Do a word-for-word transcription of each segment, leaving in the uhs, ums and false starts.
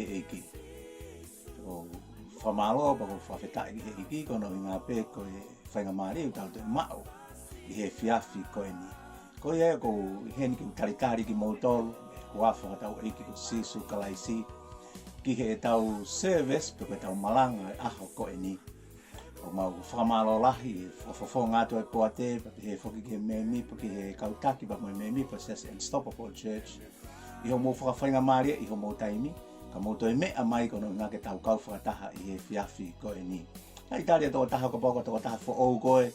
ʻEiki. ʻOku ou fakamālō pea ʻoku ou fakafetaʻi ki he ʻEiki ko hono ʻuhinga pē ko e faingamālie ʻoku tau toe maʻu ʻi he efiafi ko eni. Ko ia ʻoku ou ʻi heni ke u talitali kimoutolu, ʻi he huafa ʻo hotau ʻEiki ko Sīsū Kalaisi, ki heʻetau service pe ko ʻetau malanga ʻo e ʻaho ko eni. ʻOku mau fakamālō lahi he fakafofonga atu ʻa e poate, pea pehē foki ki he mēmipa, ki he kau taki pea mo e mēmipa ʻo e Siasi Unstoppable Church, ʻi hoʻomou fakafaingamālieʻi homou taimi, ka mou toe meʻa mai ko hono ʻuhinga ke tau kau fakataha ʻi he efiafi ko eni. Talitali ʻa e tokotaha, kapau ko ha tokotaha foʻou koe,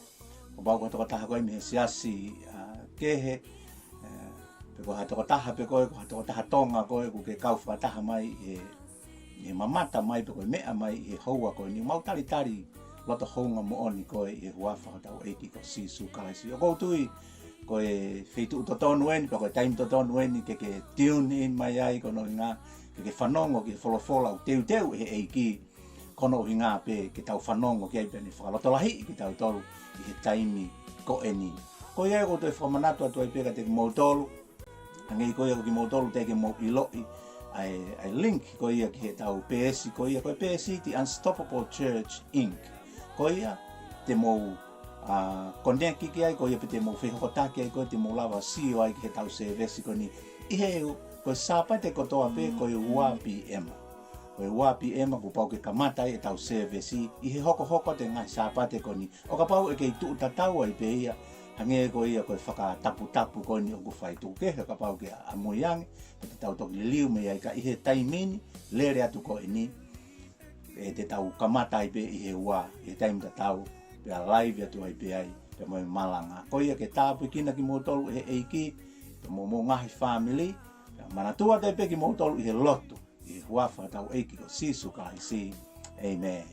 kapau ko ha tokotaha koe mei he siasi, ā, kehe, ā, pe ko ha tokotaha pē koe, ko ha tokotaha Tonga koe, ʻoku ke kau fakataha mai ʻi he, ʻi he mamata mai pe ko e meʻa mai ʻi he houa ko eni. Mau talitali loto houngaʻia moʻoni koe ʻi he huafa ʻo hotau ʻEiki ko Sīsū Kalaisi. ʻOku ou tui ko e feituʻu totonu eni, pe ko e taimi totonu eni ke ke tune in mai ai ko hono ʻuhinga ke ke fanongo ki he folofola ʻoku teuteu ʻe he ʻEiki, ko hono ʻuhinga pē ke tau fanongo ki ai pea ne fakalotolahiʻi kitautolu ʻi he taimi ko eni. Ko ia ʻoku ou toe fakamanatu atu ai pē kiate kimoutolu, hangē ko ia ko kimoutolu teʻeki ke mou ʻiloʻi ʻa e, ʻa e link ko ia ki heʻetau peesi ko ia, ko e peesi The Unstoppable Church Inc. Ko ia te mou, ā, connect ki ai, ko ia pē te mou fehokotaki ai, ko ia te mou lava sio ai ki heʻetau service ko eni. ʻI he, ko e Sāpate kotoa pē ko e ua P M. Ko e ua P M kuo pau ke kamata ai ʻetau service ʻi he hokohoko atu e ngaahi Sāpate ko eni. ʻO kapau ʻe kei tuʻu tatau ai pē ia, hangē ko ia ko e fakataputapu ko eni ʻoku fai, tuku kehe kapau ke ʻamui ange, pea te tau toki liliu mei ai, ka ʻi he taimi ni lele atu ko eni, ē, te tau kamata ai pē ʻi he ua, ʻi he taimi tatau, pea live atu ai pē ai, pea mo e malanga. Ko ia ke tāpuekina kimoutolu ʻe he ʻEiki, pea mo homou ngaahi fāmili, pea manatua atu ai pē kimoutolu ʻi he lotu, ʻi he huafa ʻo hotau ʻEiki ko Sīsū Kalaisi. ʻĒmeni.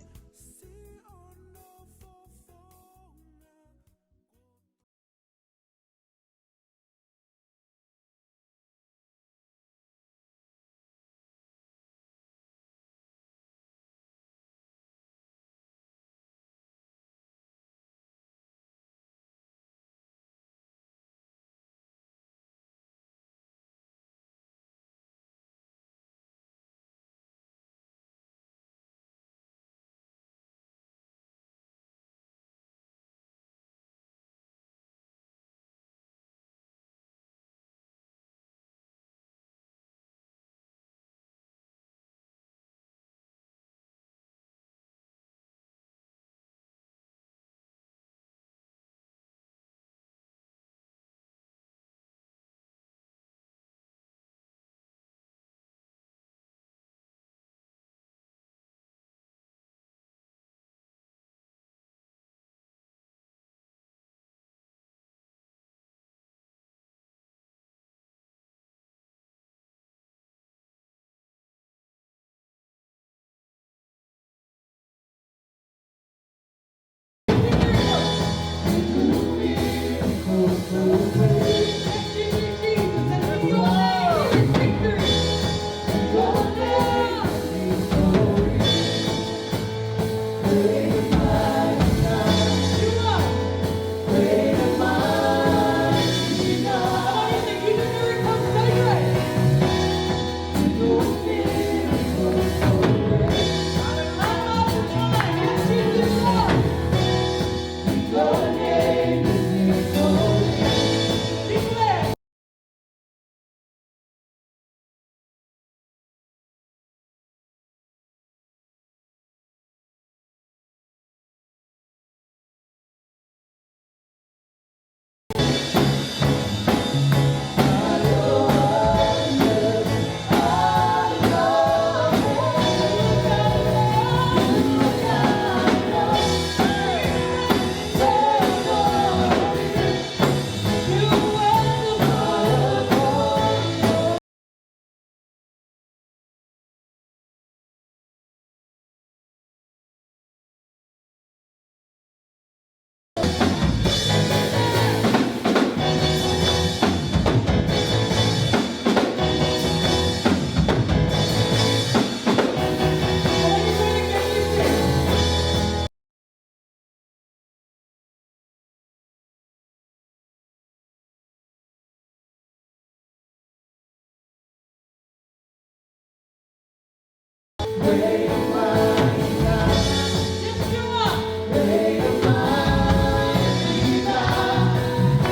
Yes, you are. Great and mighty God.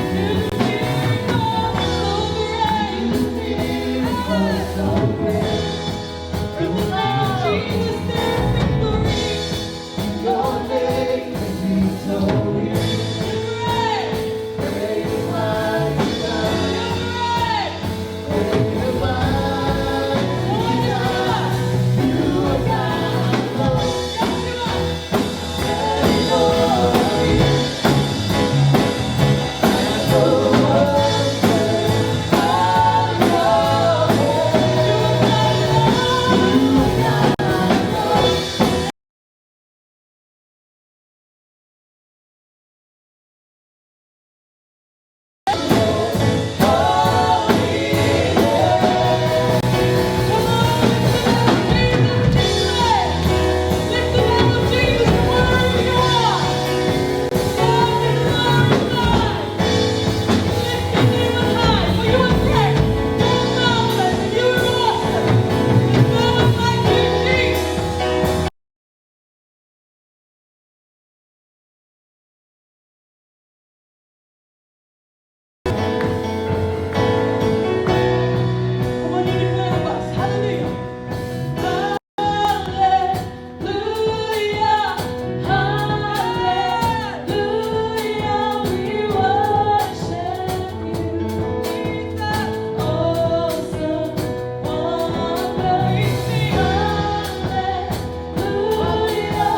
You are so great. You are so great. In the name of Jesus, there's victory. Your name is victorious. You're great. Great and mighty God. You're great. Come on, you declare with us. Hallelujah. Hallelujah. Hallelujah. We worship you. Awesome. Wonderful. We sing. Hallelujah.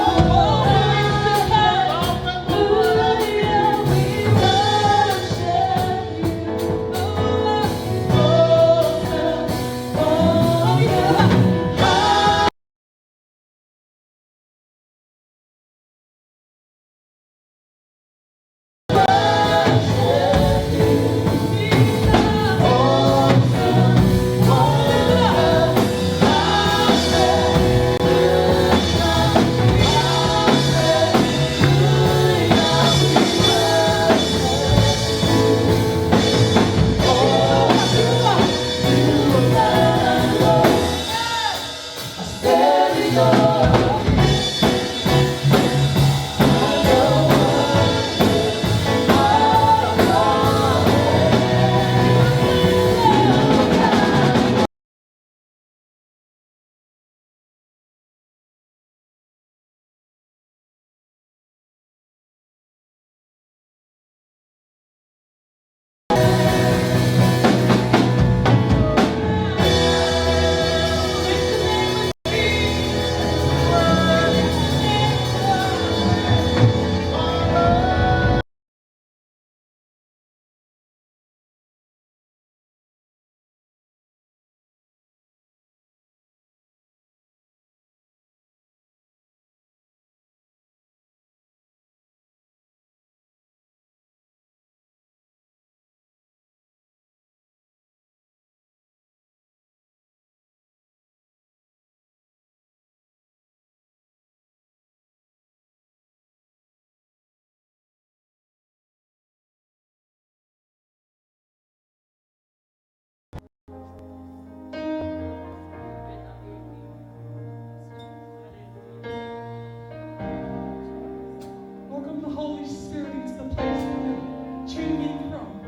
Welcome the Holy Spirit into the place that you're tuning in from.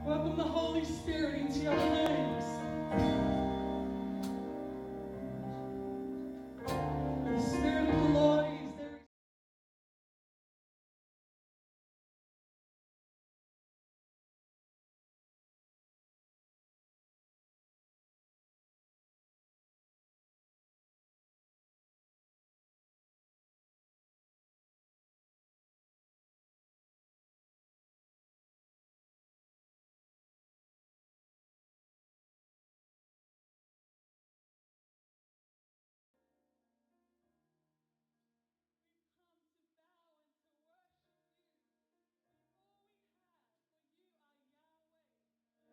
Welcome the Holy Spirit into your homes. Where the Spirit of the Lord is, there is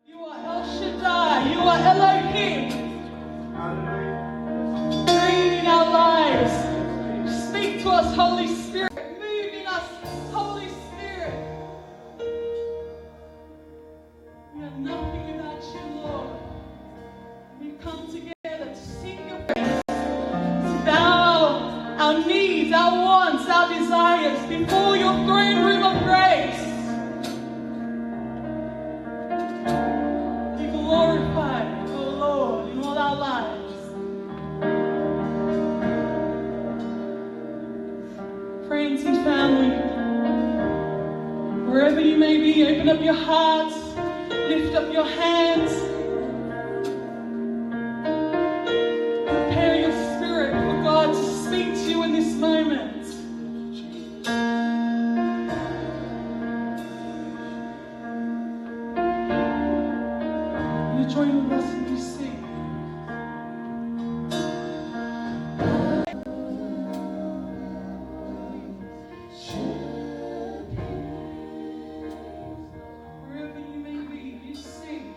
You are El Shaddai. You are Elohim. Hallelujah. Breathe in our lives. Speak to us, Holy Spirit. Move in us, Holy Spirit. We are nothing without you, Lord. We come together to seek your face. our needs, our wants, our desires before your throne room of grace. Be glorified, O Lord, in all our lives. Friends and family, wherever you may be, open up your hearts, lift up your hands, prepare your spirit for God to speak to you in this moment. You join with us in this sing. Wherever you may be, you sing.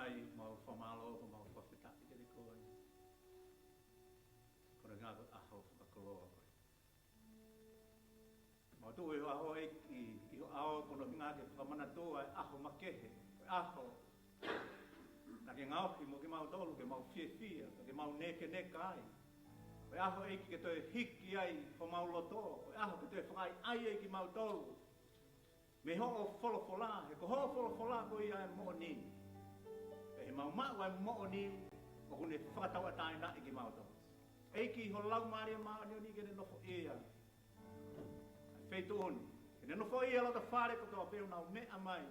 ʻOku mau fakamālō, ʻoku mau fakafetaʻi kiate koe. Ko hono ʻuhinga ko e ʻaho fakakoloa ko eni. Mau tuʻu ʻi ho ʻao, ʻEiki, ʻi ho ʻao, ko hono ʻuhinga ke fakamanatua e ʻaho makehe, ko e ʻaho naʻa ke ngaohi mo kimautolu ke mau fiefia, ke mau nekeneka ai. Ko e ʻaho, ʻEiki, ke toe hiki ai homau loto, ko e ʻaho ke toe fakaʻaiʻai ai kimautolu mei hoʻo folofola, he ko hoʻo folofola ko ia e moʻoni. Pea ʻi heʻemau maʻu ʻa e moʻoni, ʻoku ne fakatauʻatāinaʻi kimautolu. ʻEiki, ho Laumālie Māʻoniʻoni ke ne nofoʻia ʻa e feituʻu ni, ke ne nofoʻia e loto fale kotoa pē ʻoku nau meʻa mai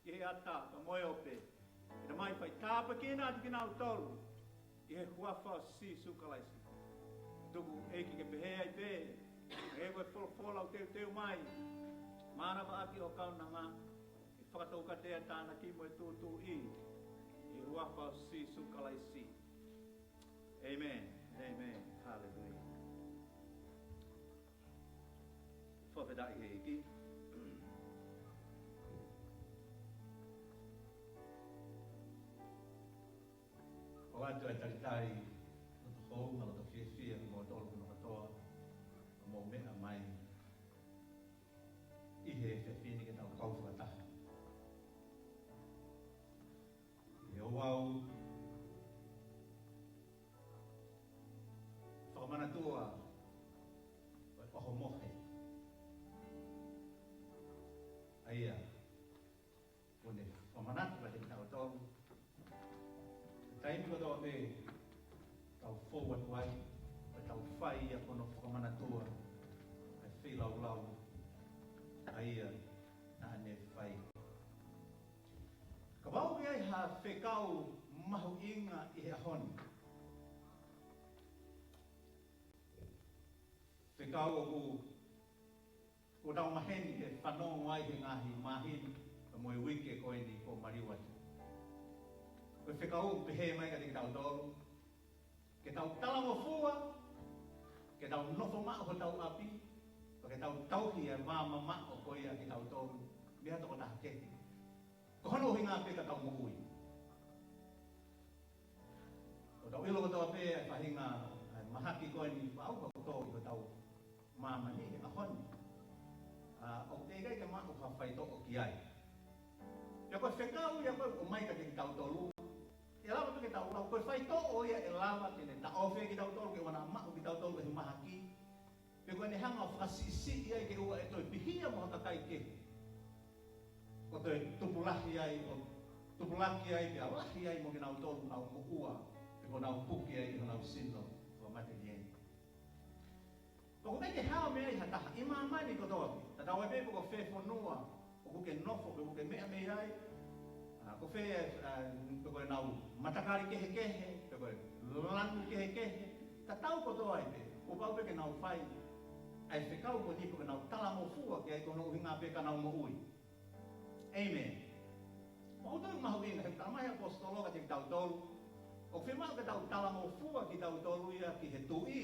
ki he ʻatā pea mo e ope. ʻE Tamai, fai tāpuekina atu kinautolu ʻi he huafa ʻo Sīsū Kalaisi. Tuku, ʻEiki, ke pehē ai pē ʻa e folofola ʻoku teuteu mai, mānava ʻaki ho kaunanga, ke fakatau kiate ia e tānaki mo e tūtuuʻi, ʻi he huafa ʻo Sīsū Kalaisi. ʻĒmeni. ʻĒmeni. Haleluia. Fakafetaʻi ki he ʻEiki. ʻOatu ʻa e talitali loto houngaʻia, loto fiefia, mo tolu kimoutolu kotoa ʻoku mou meʻa mai ʻi he efiafi ni ke tau kau fakataha ʻi he ouau fakamanatua ʻo e ʻaho mohe. ʻA ia, ʻoku ne fakamanatu kiate kitautolu, taimi kotoa pē tau fou atu ai, ʻoku tau fai ia ko hono fakamanatua ʻa e feilaulau ʻa ia naʻa ne fai. Kapau ʻoku ʻi ai ha fekau mahuʻinga ʻi he ʻaho ni, fekau ʻoku, ʻoku tau maheni ke fanongo ai he ngaahi māhina mo e uike ko eni kuo maliu atu, ko e fekau ʻoku pehē mai kiate kitautolu ke tau talangofua, ke tau nofo maʻu hotau ʻapi, pea ke tau tauhi e maama maʻu ko ia kitautolu mei ha tokotaha kehe. Ko hono ʻuhinga pē ka tau moʻui. ʻOku tau ʻilo kotoa pē e faʻahinga, e mahaki ko eni ʻoku ʻalu ʻo tō ʻi hotau māmani he ʻaho ni. ʻA, ʻoku teʻeki ai ke maʻu ha faitoʻo ki ai. Pea ko e fekau ia ko ē ʻoku ʻomai kiate kitautolu, ʻe lava pē ke tau lau, ko e faitoʻo ia ʻe lava ke ne taʻofi kitautolu, ke ʻoua naʻa maʻu kitautolu ʻe he mahaki, pe ko ʻene hanga ʻo fakasiʻisiʻi ai ke ʻoua ʻe toe pihia mo ha kakai kehe, ʻo toe tupulaki ai, ʻo tupulaki ai, pea lahi ai mo kinautolu ʻoku nau moʻua, pe ko ʻenau puke ai ʻi honau sino fakamatelie. Pea ʻoku ʻikai ke hao mei ai ha taha ʻi māmani kotoa pē, tatau ai pē pe ko fē fonua ʻoku ke nofo pe ʻoku ke meʻa mei ai, ʻa, ko fē, ʻa, pe ko ʻenau matakali kehekehe, pe ko e langi kehekehe, tatau kotoa ai pē, kuo pau pē ke nau fai ʻa e fekau ko eni pe ko ʻenau talangofua ki ai ko hono ʻuhinga pē ka nau moʻui. ʻĒmeni. Pea ʻoku tau mahuʻinga, he ʻoku talamai ʻe he ʻaposetolo kiate kitautolu, ʻoku fiemaʻu ke tau talangofua kitautolu ia ki he Tuʻi,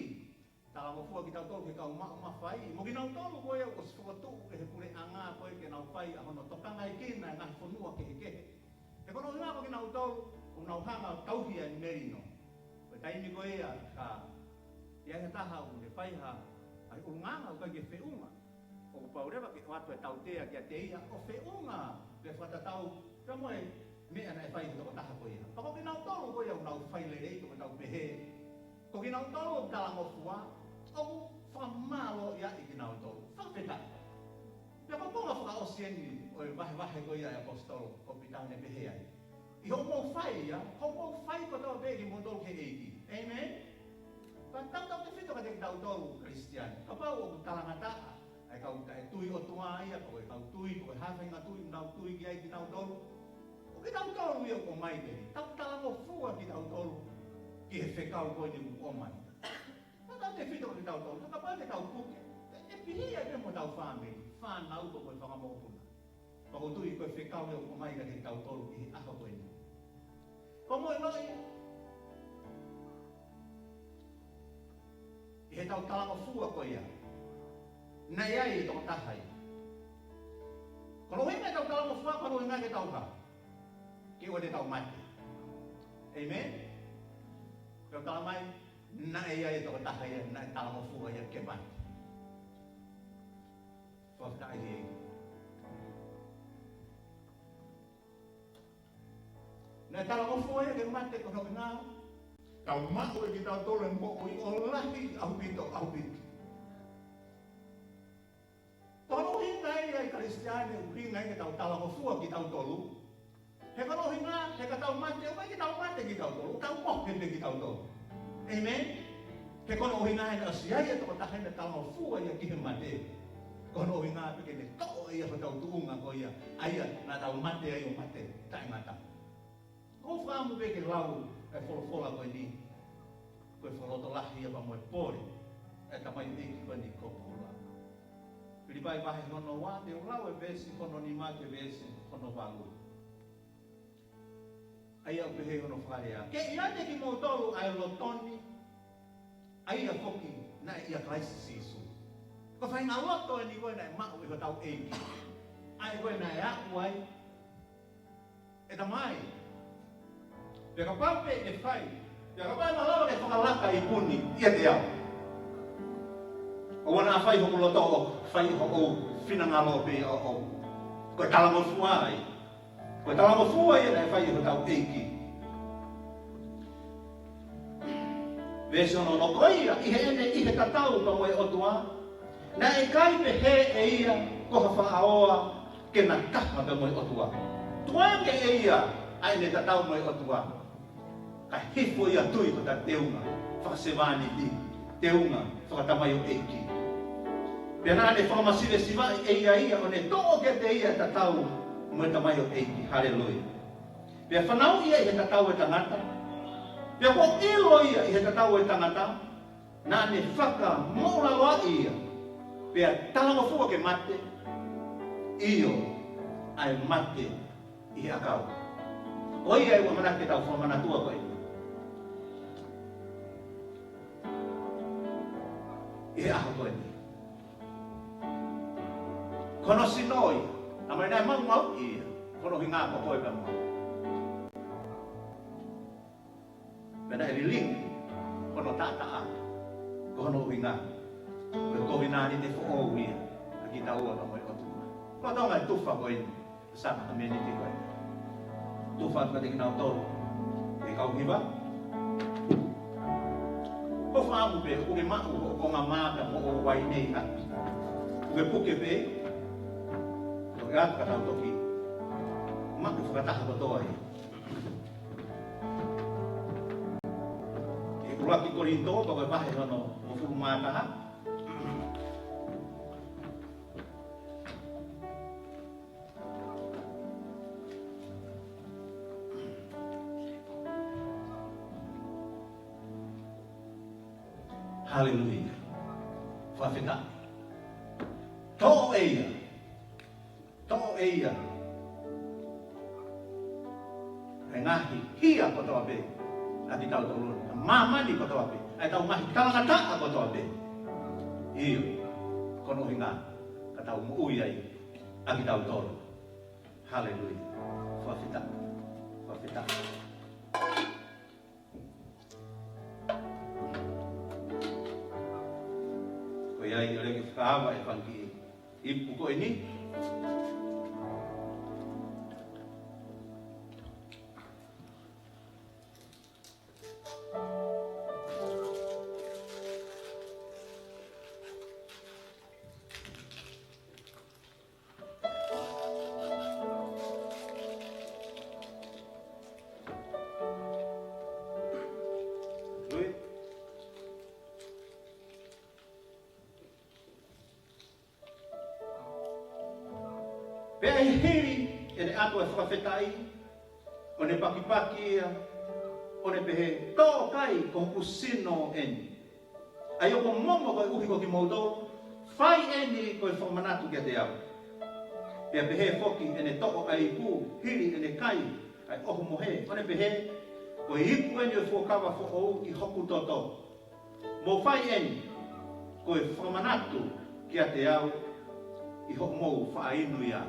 talangofua kitautolu ki he kau maʻu mafai, mo kinautolu ko ia ʻoku ʻosi fokotuʻu ʻe he puleʻanga ko ē ke nau fai ʻa hono tokangaekina e ngaahi fonua kehekehe. He ko hono ʻuhinga ko kinautolu ʻoku nau hanga ʻo tauhi ʻa e melino. Ko e taimi ko ia ka ʻi ai ha taha ʻoku ne fai ha, ʻa e ʻulungaanga ʻoku ʻikai ke feʻunga, ʻoku pau leva ke ʻoatu e tautea kiate ia ʻo feʻunga pea fakatatau pea mo e meʻa naʻe fai ʻe he tokotaha ko ia. Pea ko kinautolu ko ia ʻoku nau fai lelei, ʻoku tau pehē ko kinautolu ʻoku talangofua, ʻoku fakamālōʻia ai kinautolu. Fakafetaʻi. Pea ko e konga fakaʻosi eni ʻo e vahevahe ko ia ʻa e ʻaposetolo ko Pita, ne pehē ai, ʻi hoʻomou fai ia, hoʻomou fai kotoa pē kimoutolu ki he ʻEiki. ʻĒmeni. Pea tautautefito kiate kitautolu Kalisitiane. Kapau ʻoku talangataʻa ʻa e kau taʻetui ʻOtua ia, pe ko e kau tui, pe ko e hā e faʻahinga tui ʻoku nau tui ki ai kinautolu, ʻoku kitautolu ia ʻoku ʻomai pē, tau talangofua kitautolu ki he fekau ko eni ʻoku ʻomai. Tautautefito kiate kitautolu, ka kapau te tau puke, ʻe pihia pē mo hotau fāmili, fānau, pe ko e fanga mokopuna. Pea ʻoku ou tui ko e fekau ia ʻoku ʻomai kiate kitautolu ʻi he ʻaho ko eni. Ko e moʻoni, ʻi heʻetau talangofua ko ia, naʻe ʻi ai e tokotaha ia. Ko hono ʻuhinga ʻetau talangofua, ko hono ʻuhinga ke tau hā? Ke ʻoua te tau mate. ʻĒmeni? Pea ʻoku tala mai, naʻe ʻi ai e tokotaha ia naʻe talangofua ia ke mate. Fakafetaʻi. Naʻe talangofua ia ke mate, ko hono ʻuhinga, tau maʻu ʻe kitautolu e moʻui ʻo lahi ʻaupito, ʻaupito. Ko hono ʻuhinga ia ʻa e Kalisitiane, ʻuhinga ia ke tau talangofua kitautolu. He ko hono ʻuhinga, he ka tau mate, ʻoku ʻikai ke tau mate kitautolu, tau mohe pē kitautolu. ʻĒmeni? He ko hono ʻuhinga ia naʻe ʻosi ʻi ai e tokotaha naʻe talangofua ia ki he mate. Ko hono ʻuhinga pē ke ne toʻo ia hotau tuʻunga ko ia, ʻa ia naʻa tau mate ai ʻo mate taʻengata. ʻOku ou fakaʻamu pē ke lau e folofola ko eni, ko e fakalotolahi ia pea mo e pole ʻa e tamaioʻeiki ko eni ko Paula. Filipai vahe hono ua, te u lau e veesi hono nima ki he veesi hono valu. ʻA ia ʻoku pehē hono fakalea: Ke ʻiate kimoutolu ʻa e loto ni, ʻa ia foki naʻe ʻia Kalaisi Sīsū. Ko e faʻahinga loto eni ko ē naʻe maʻu ʻe hotau ʻEiki. ʻA ia ko ē naʻe aʻu ai, ʻE Tamai, pea kapau pē ʻe fai, pea kapau ʻe malava ke fakalaka e ipu ni ʻiate au, ʻoua naʻa fai hoku loto, ʻo fai hoʻo finangalo pē ʻoʻou. Ko e talangofua ia. Ko e talangofua ia naʻe fai ʻe hotau ʻEiki. Veesi ono: Ko ia, ʻi heʻene ʻi he tatau pea mo e ʻOtua, naʻe ʻikai pehē ʻe ia ko ha fakaʻoa ke na taha pea mo e ʻOtua. Tukuange ʻe ia ʻa ʻene tatau mo e ʻOtua, kae hifo ia ʻo tui ko ha teunga fakasevāniti, teunga fakatamaioʻeiki. Pea naʻa ne fakamasivesivaʻi ʻe ia ia, ʻo ne toʻo kiate ia e tatau mo e tamaioʻeiki. Haleluia. Pea fanauʻi ia ʻi he tatau ʻo e tangata. Pea kuo ʻilo ia ʻi he tatau ʻo e tangata, naʻa ne fakamoʻulaloaʻi ia, pea talangofua ke mate, ʻio, ʻa e mate ʻi he ʻakau. Ko ia ʻoku ʻamanaki ke tau fakamanatua ko ē ʻi he ʻaho ko eni. Ko hono sino ia, naʻa ne maumauʻi ia, ko hono ʻuhinga ko koe pea mo au. Pea naʻe lilingi hono taʻataʻa, ko hono ʻuhinga, ko e kovinānite foʻou ia ʻa kitaua pea mo e ʻOtua. Ko e tonga e tufa ko eni, sākalamēniti ko ē. Tufa atu kiate kinautolu ʻe kau hiva. ʻOku ou fakaʻamu pē ʻoku ke maʻu hoʻo konga mā pea mo hoʻo uaine ʻi ʻapi. ʻOku ke puke pē, ʻo ke ʻatu ka tau toki maʻu fakataha kotoa ia. ʻUluaki Kolinitō, ko e vahe hono hongofulu mā taha. Haleluia. Fakafetaʻi. Toʻo ʻe ia. Toʻo ʻe ia ʻa e ngaahi hia kotoa pē ʻa kitautolu, ʻa māmani kotoa pē, ʻa ʻetau ngaahi talangataʻa kotoa pē. ʻIo, ko hono ʻuhinga ka tau moʻui ai ʻa kitautolu. Haleluia. Fakafetaʻi. Fakafetaʻi. Ko ia ai ʻoku lele ke fakaava e fanga kiʻi ipu ko eni. Pea ʻi he hili ʻene ʻatu e fakafetaʻi, ʻo ne pakipaki ia, ʻo ne pehē, Toʻo, kai, ko hoku sino eni, ʻa ia ʻoku momo koeʻuhi ko kimoutolu, fai eni ko e fakamanatu kiate au. Pea pehē foki ʻene toʻo ʻa e ipu, hili ʻene kai ʻa e ʻohomohe, ʻo ne pehē, Ko e ipu eni ʻo e fuakava foʻou ʻi hoku toto. Mou fai eni ko e fakamanatu kiate au ʻi hoʻomou faʻa inu ia.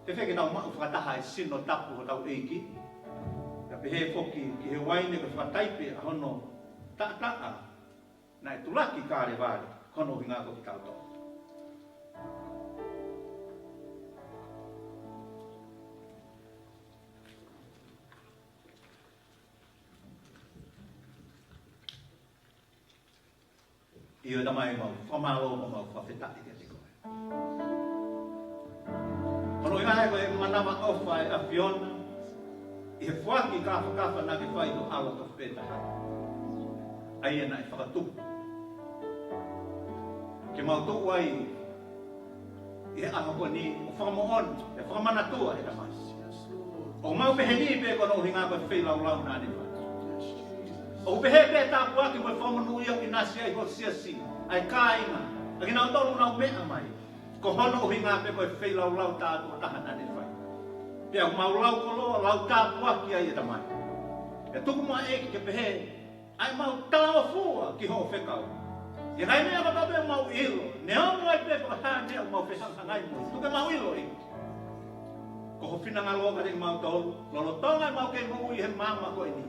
Fēfē ke tau maʻu fakataha e sino tapu hotau ʻEiki, pea Pehē foki ki he uaine ko e fakataipe ʻa hono taʻataʻa naʻe tulaki Kalevale, ko hono ʻuhinga ko kitautolu. ʻIo Tamai, mau fakamālō mo mau fakafetaʻi kiate koe. Hono ʻuhinga he ko e manavaʻofa ʻa e ʻAfiona, ʻi he foaki kāfakafa naʻa ke fai ʻi ho ʻAlo tofu pē taha. ʻA ia naʻe fakatupu ke mau tuʻu ai ʻi he ʻaho ko eni, ʻo fakamoʻoni, ʻo fakamanatua ʻe Tamai. ʻOku mau pehē ni pē ko hono ʻuhinga ko e feilaulau naʻa ne fai. ʻOku pehē pē ʻa e tāpuaki mo e fakamonūʻia ʻoku ʻinasi ai ho siasi, ʻa e kāinga, ʻa kinautolu ʻoku nau meʻa mai. Ko hono ʻuhinga pē ko e feilaulau tātuʻa taha naʻa ne fai. Pea ʻoku mau lau koloa, lau tāpuaki ai ʻe Tamai. Pea tuku muʻa ʻEiki ke pehē ʻa ʻemau talangofua ki hoʻo fekau. ʻI he ngaahi meʻa kotoa pē ʻoku mau ʻilo, neongo ai pē pe ko e hā e meʻa ʻoku mau fehangahangai mo ia, tuku ke mau ʻilo ʻEiki, ko ho finangalo kiate kimautolu, lolotonga ʻemau kei moʻui he māmani ko eni.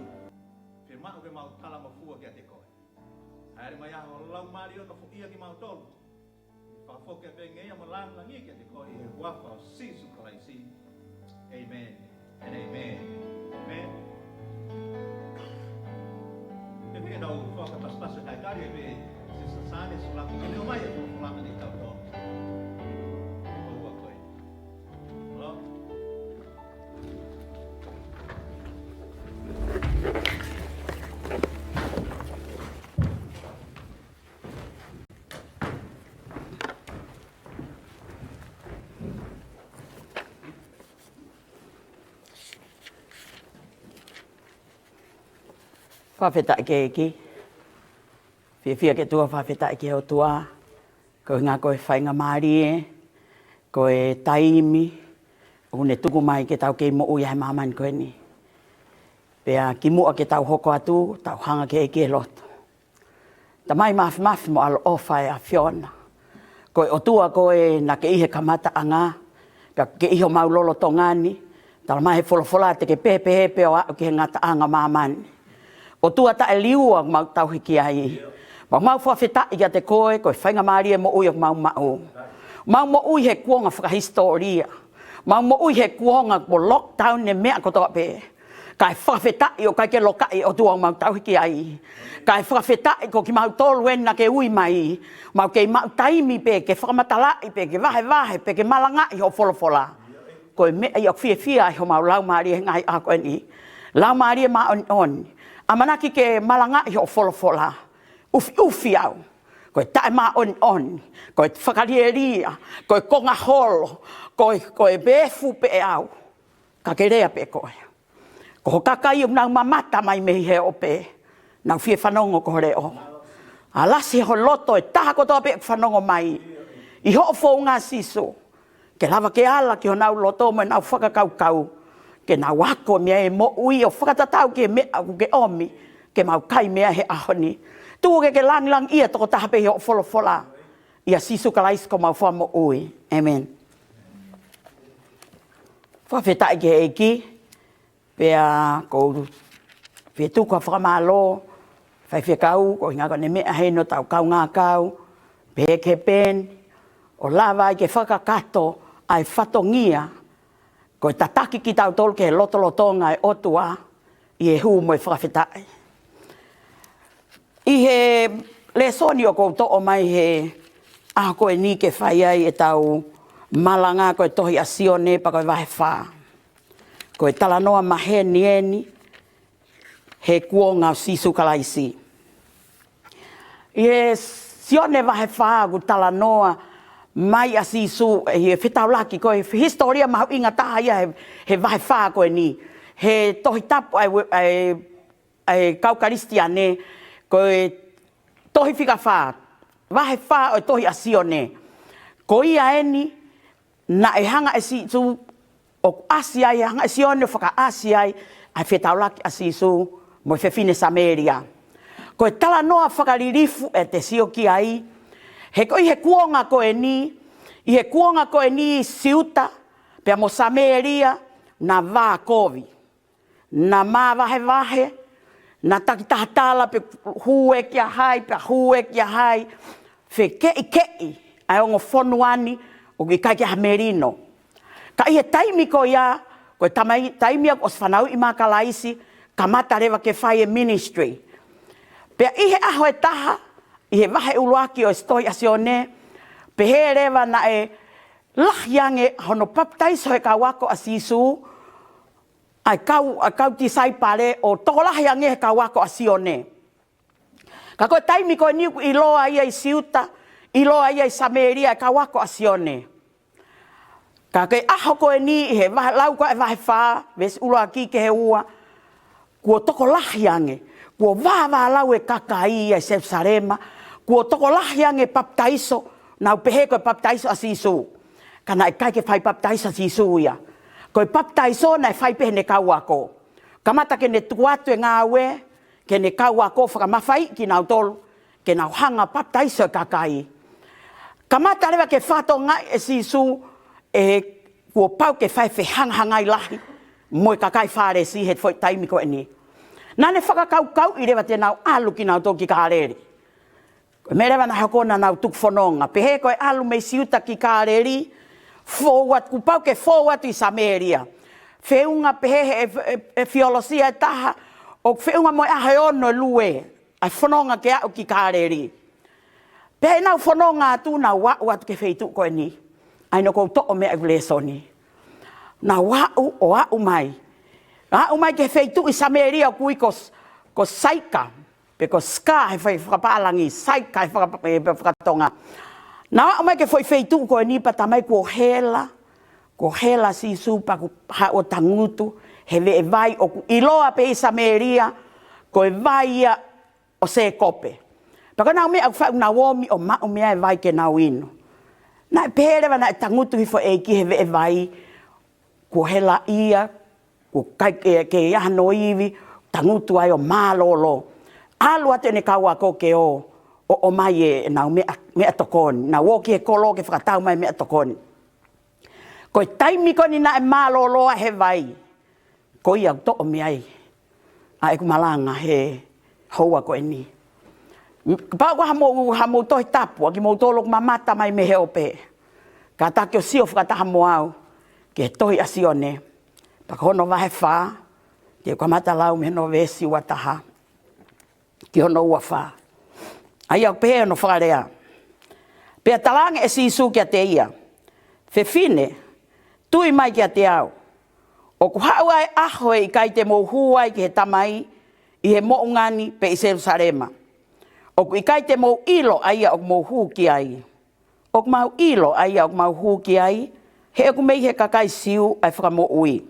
Fiemaʻu ke mau talangofua kiate koe. ʻAi mai ʻa ho Laumālie ʻo nofoʻia kimautolu. Fakafoki pē ngeia mo e lāngilangi kiate koe ʻi he huafa ʻo Sīsū Kalaisi. ʻĒmeni. And ʻēmeni. ʻĒmeni. Pea ke tau fakapasipasi ʻa e talitali pē Sister Sane Sulaki ke ne ʻomai ʻa e folofola kiate kitautolu. Ko e ua ko ē. Hello? Fakafetaʻi ki he ʻEiki. Fiefia ke tuʻu ʻo fakafetaʻi ki he ʻOtua. Ko e ʻuhinga ko e faingamālie, ko e taimi ʻoku ne tuku mai ke tau kei moʻui ai he māmani ko eni. Pea kimuʻa ke tau hoko atu, tau hanga ki he ʻEiki ʻi he lotu. Tamai mafimafi mo ʻaloʻofa ʻa e ʻAfiona. Ko e ʻOtua koe naʻa ke ʻi he kamataʻanga, pea ke ʻi homau lolotonga ni, talamai ʻe he folofola te ke pehē pē ʻo aʻu ki he ngataʻanga ʻo māmani. ʻOtua taʻeliua ʻoku mau tauhi ki ai. Mau mau fakafetaʻi kiate koe, ko e faingamālie moʻui ʻoku mau maʻu. Mau moʻui he kuonga fakahisitōlia. Mau moʻui he kuonga kuo lockdown ʻa e meʻa kotoa pē. Kae fakafetaʻi ʻoku ʻikai ke lokaʻi ʻe he ʻOtua ʻoku mau tauhi ki ai. Kae fakafetaʻi ko kimautolu eni naʻa ke ui mai. Mau kei maʻu taimi pē ke fakamatalaʻi pē, ke vahevahe pē, ke malangaʻi hoʻo folofola. Ko e meʻa ia ʻoku fiefia ai homau laumālie he ngaahi ʻaho ko eni. Laumālie Māʻoniʻoni, ʻamanaki ke malangaʻi hoʻo folofola. ʻUfiʻufi au. Ko e taʻemāʻoniʻoni, ko e fakalielia, ko e konga holo, ko e, ko e vefu pē au. Ka ke lea pē koe. Ko ho kakai ʻoku nau mamata mai mei he ope, nau fie fanongo ki ho leʻo. Alasi ho loto ʻe he taha kotoa pē ʻoku fanongo mai. ʻI hoʻo founga Sīsū. Ke lava ke ala ki honau loto mo ʻenau fakakaukau. Ke nau ako mei ai e moʻui ʻo fakatatau ki he meʻa ʻoku ke ʻomi. Ke mau kai mei ai he ʻaho ni. Tuku ke ke langilangiʻia tokotaha pē ʻi hoʻo folofola. ʻIa Sīsū Kalaisi ko homau Fakamoʻui. ʻĒmeni. Fakafetaʻi ki he ʻEiki. Pea ʻoku ou fie tuku ha fakamālō, faifekau, ko e ʻuhinga ko ʻene meʻa heni ʻo tau kaungā kau, pehē ki he peni, ʻo lava ai ke fakakakato ʻa e fatongia, ko e tataki kitautolu ki he lotolotonga ʻo e ʻOtua, ʻi he hū mo e fakafetaʻi. ʻI he lēsoni ʻoku ou toʻo mai he ʻaho ko eni ke fai ai ʻetau malanga ko e tohi ʻa Sione pea ko e vahe fā. Ko e talanoa maheni eni he kuonga ʻo Sīsū Kalaisi. ʻI he Sione vahe fā ʻoku talanoa mai ʻa Sīsū, ʻi he fetaulaki ko e hisitōlia mahuʻinga taha ia he, he vahe fā ko eni. He Tohi Tapu ʻa e, ʻa e ʻa e kau Kalisitiane, ko e tohi fika fā, vahe fā ʻo e tohi ʻa Sione. Ko ia eni, naʻe hanga ʻe Sīsū, ʻo ʻasi ai, hanga ʻe Sione ʻo fakaʻasi ai, ʻa e fetaulaki ʻa Sīsū, mo e fefine Samēlia. Ko e talanoa fakalilifu ʻe te sio ki ai, he ko ʻi he kuonga ko eni, ʻi he kuonga ko eni Siuta, pea mo Samēlia, na vā kovi. naʻa māvahevahe, naʻa takitaha tala pe hū ē kia hai, pe hū ē kia hai, fekeʻikeʻi ʻa e ongo fonua ni ʻoku ʻikai ke ʻi ai ha melino. Ka ʻi he taimi ko ia, ko e tamai, taimi ia kuo ʻosi fanauʻi mai ʻa Kalaisi, kamata leva ke fai e ministry. Pea ʻi he ʻaho ʻe taha, ʻi he vahe ʻuluaki ʻo e tohi ʻa Sione, pehē leva naʻe lahi ange hono papitaiso ʻe he kau ako ʻa Sīsū, ʻa e kau, ʻa e kau tisaipale ʻo tokolahi ange he kau ako ʻa Sione. Ka ko e taimi ko eni kuo ʻiloa ia ʻi Siuta, ʻiloa ia ʻi Samēlia ʻe he kau ako ʻa Sione. Ka ko e ʻaho ko eni ʻi he vahe, lau ko ē vahe fā, veesi ʻuluaki ki he ua, kuo tokolahi ange, kuo vāvālau e kakai ia ʻi Selusalema, kuo tokolahi ange e papitaiso, nau pehē ko e papitaiso ʻa Sīsū. Ka naʻe ʻikai ke fai papitaiso ʻa Sīsū ia. Ko e papitaiso naʻe fai pē heʻene kau ako. Kamata ke ne tuku atu e ngāue, ki heʻene kau ako fakamafaiʻi kinautolu, ke nau hanga ʻo papitaiso e kakai. Kamata leva ke fakatokangaʻi ʻe Sīsū ʻe kuo pau ke fai e fehangahangai lahi mo e kakai Fālesi he foʻi taimi ko eni. Naʻa ne fakakaukauʻi leva te nau ʻalu kinautolu ki Kāleli. Ko e meʻa leva naʻe hoko naʻa nau tuku fononga. Pehē ko e ʻalu mei Siuta ki Kāleli, fou atu, kuo pau ke fou atu ʻi Samēlia. Feʻunga pehē he, he, he theology ʻe taha, ʻoku feʻunga mo e ʻaho ʻe ono ʻi he lue, ʻa e fononga ke aʻu ki Kāleli. Pea ʻi heʻenau fononga atu, nau aʻu atu ki he feituʻu ko eni. ʻA ia naʻa ku toʻo mei ai ʻeku lēsoni. Nau aʻu ʻo aʻu mai. Aʻu mai ki he feituʻu ʻi Samēlia ʻoku ui ko, ko Saika, pe ko Sika he fai fakapālangi, Saika he faka-, he fakatonga. Nau aʻu mai ki he foʻi feituʻu ko eni pea talamai kuo hela, kuo hela ʻa Sīsū pea kuo haʻu ʻo tangutu he veʻevai ʻoku ʻiloa pē ʻi Samēlia, ko e vai ia ʻo Sēkope. Pea ko ʻenau meʻa ʻoku fai ʻoku nau omi ʻo maʻu mei ai e vai ke nau inu. Naʻe pehē leva naʻe tangutu hifo e ʻEiki he veʻevai, kuo hela ia, kuo ʻikai ke, ke ʻi ai hano ivi, tangutu ai ʻo mālōlō. ʻAlu atu ʻene kau ako ke ō, ʻo, ʻomai ʻenau meʻa, meʻatokoni. Nau ō ki he kolo ke fakatau mai e meʻatokoni. Ko e taimi ko eni naʻe mālōlō ai he vai, ko ia ʻoku toʻo mei ai ʻa ʻeku malanga he houa ko eni. Kapau ko ha mou, ha mou Tohi Tapu, ʻa kimoutolu ʻoku mamata mai mei he ope, kātaki ʻo sio fakataha mo au ki he tohi ʻa Sione, pea ko hono vahe fā, te u kamata lau mei hono veesi ua taha ki hono ua fā. ʻA ia ʻoku pehē hono fakalea: Pea talaange ʻe Sīsū kiate ia, Fefine, tui mai kiate au. ʻOku haʻu ʻa e ʻaho ʻe ʻikai te mou hū ai ki he Tamai ʻi he moʻunga ni pe ʻi Selusalema. ʻOku ʻikai te mou ʻilo ʻa ia ʻoku mou hū ki ai. ʻOku mau ʻilo ʻa ia ʻoku mau hū ki ai, he ʻoku mei he kakai Siu ʻa e fakamoʻui.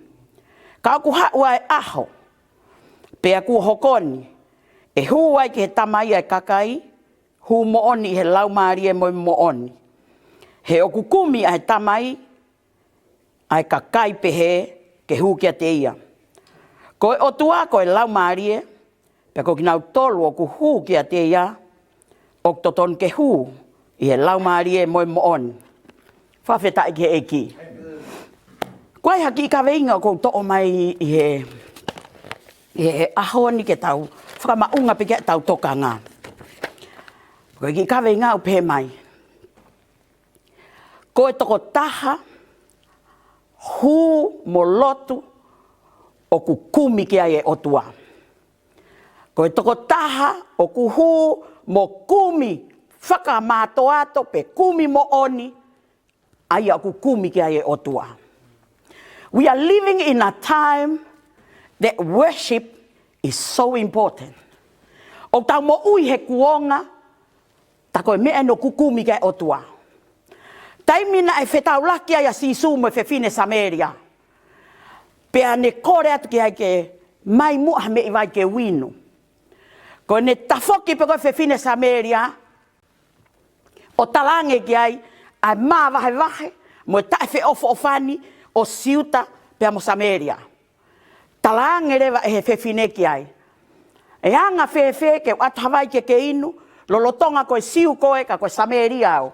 Ka ʻoku haʻu ʻa e ʻaho, pea kuo hoko ni, ʻe hū ai ki he Tamai ʻa e kakai, hū moʻoni ʻi he laumālie mo e moʻoni. He ʻoku kumi ʻa e Tamai ʻa e kakai pehē ke hū kiate ia. Ko e ʻOtua ko e Laumālie, pea ko kinautolu ʻoku hū kiate ia, ʻoku totonu ke hū ʻi he laumālie mo e moʻoni. Fakafetaʻi ki he ʻEiki. Ko e hā e kiʻi kaveinga ʻoku ou toʻo mai ʻi he, ʻi he ʻaho ni ke tau fakamaʻunga pē ki heʻetau tokanga? Ko e kiʻi kaveinga ʻoku pehē mai: Ko e tokotaha hū mo lotu ʻoku kumi ki ai e ʻOtua. Ko e tokotaha ʻoku hū mo kumi fakamātoato pe kumi moʻoni, ʻa ia ʻoku kumi ki ai e ʻOtua. We are living in a time that worship is so important. ʻOku tau moʻui he kuonga, tā ko e meʻa eni ʻoku kumi ki ai e ʻOtua. Taimi naʻe fetaulaki ai ʻa Sīsū mo e fefine Samēlia, pea ne kole atu ki ai ke mai muʻa ha meʻi vai ke u inu. Ko ʻene tafoki pē ko ē e fefine Samēlia ʻo talaange ki ai ʻa e māvahevahe mo e taʻefeʻofoʻofani ʻo Siuta pea mo Samēlia. Talaange leva ʻe he fefine ki ai: ʻE anga fēfē ke u ʻatu ha vai ke ke inu, lolotonga ko e Siu koe ka ko e Samēlia au?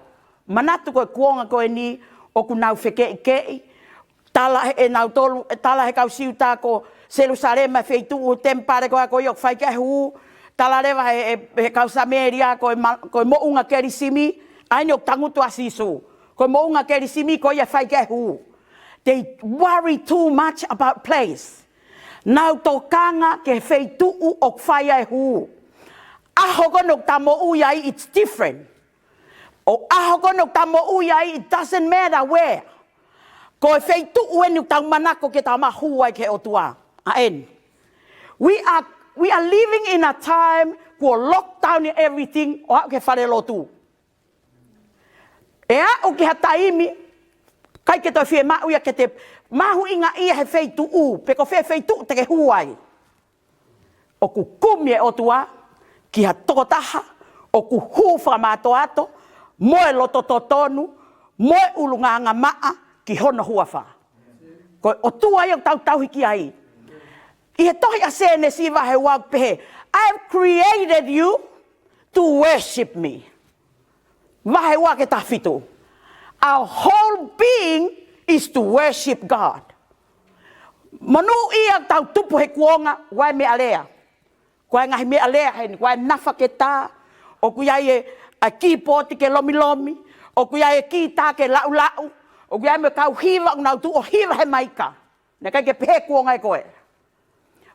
Manatu ko e kuonga ko eni ʻoku nau fekeʻikeʻi, tala ʻe nautolu, ʻe tala ʻe he kau Siuta ko Selusalema feituʻu temipale ko ē ko ia ʻoku fai ki ai e hū, tala leva ʻe he, ʻe he kau Samēlia ko e ma-, ko e moʻunga Kelisimi, ʻa eni ʻoku tangutu ai ʻa Sīsū. Ko e moʻunga Kelisimi ko ia ʻe fai ki ai e hū. They worry too much about place. Nau tokanga ki he feituʻu ʻoku fai ai e hū. ʻAho ko ena ʻoku tau moʻui ai, it's different. ʻO ʻaho ko ena ʻoku tau moʻui ai, it doesn't matter where. Ko e feituʻu eni ʻoku tau manako ke tau maʻu hū ai ki he ʻOtua. ʻA eni. We are, we are living in a time kuo lockdown everything ʻo aʻu ki he falelotu. ʻE aʻu ki ha taimi, ʻikai ke toe fiemaʻu ia ke te mahuʻingaʻia he feituʻu, pe ko fē feituʻu te ke hū ai. ʻOku kumi e ʻOtua ki ha tokotaha ʻoku hū fakamātoato, mo e loto totonu, mo e ʻulungaanga maʻa ki hono huafa. Ko e ʻOtua ia ʻoku tau tauhi ki ai. ʻI he tohi ʻa Sēnesi vahe ua ʻoku pehē, "I have created you to worship me." Vahe ua ki he taha fitu. Our whole being is to worship God. Monūʻia ʻoku tau tupu he kuonga, ʻoku ʻi ai e meʻalea. ʻOku ʻi ai e ngaahi meʻalea heni, ʻoku ʻi ai e nafa ke tā, ʻoku ʻi ai e, ʻa e kīpooti ke lomilomi, ʻoku ʻi ai e kītā ke laʻulaʻu, ʻoku ʻi ai mo e kau hiva ʻoku nau tuʻu ʻo hiva he maika. Naʻe ʻikai ke pehē kuonga ʻe koe.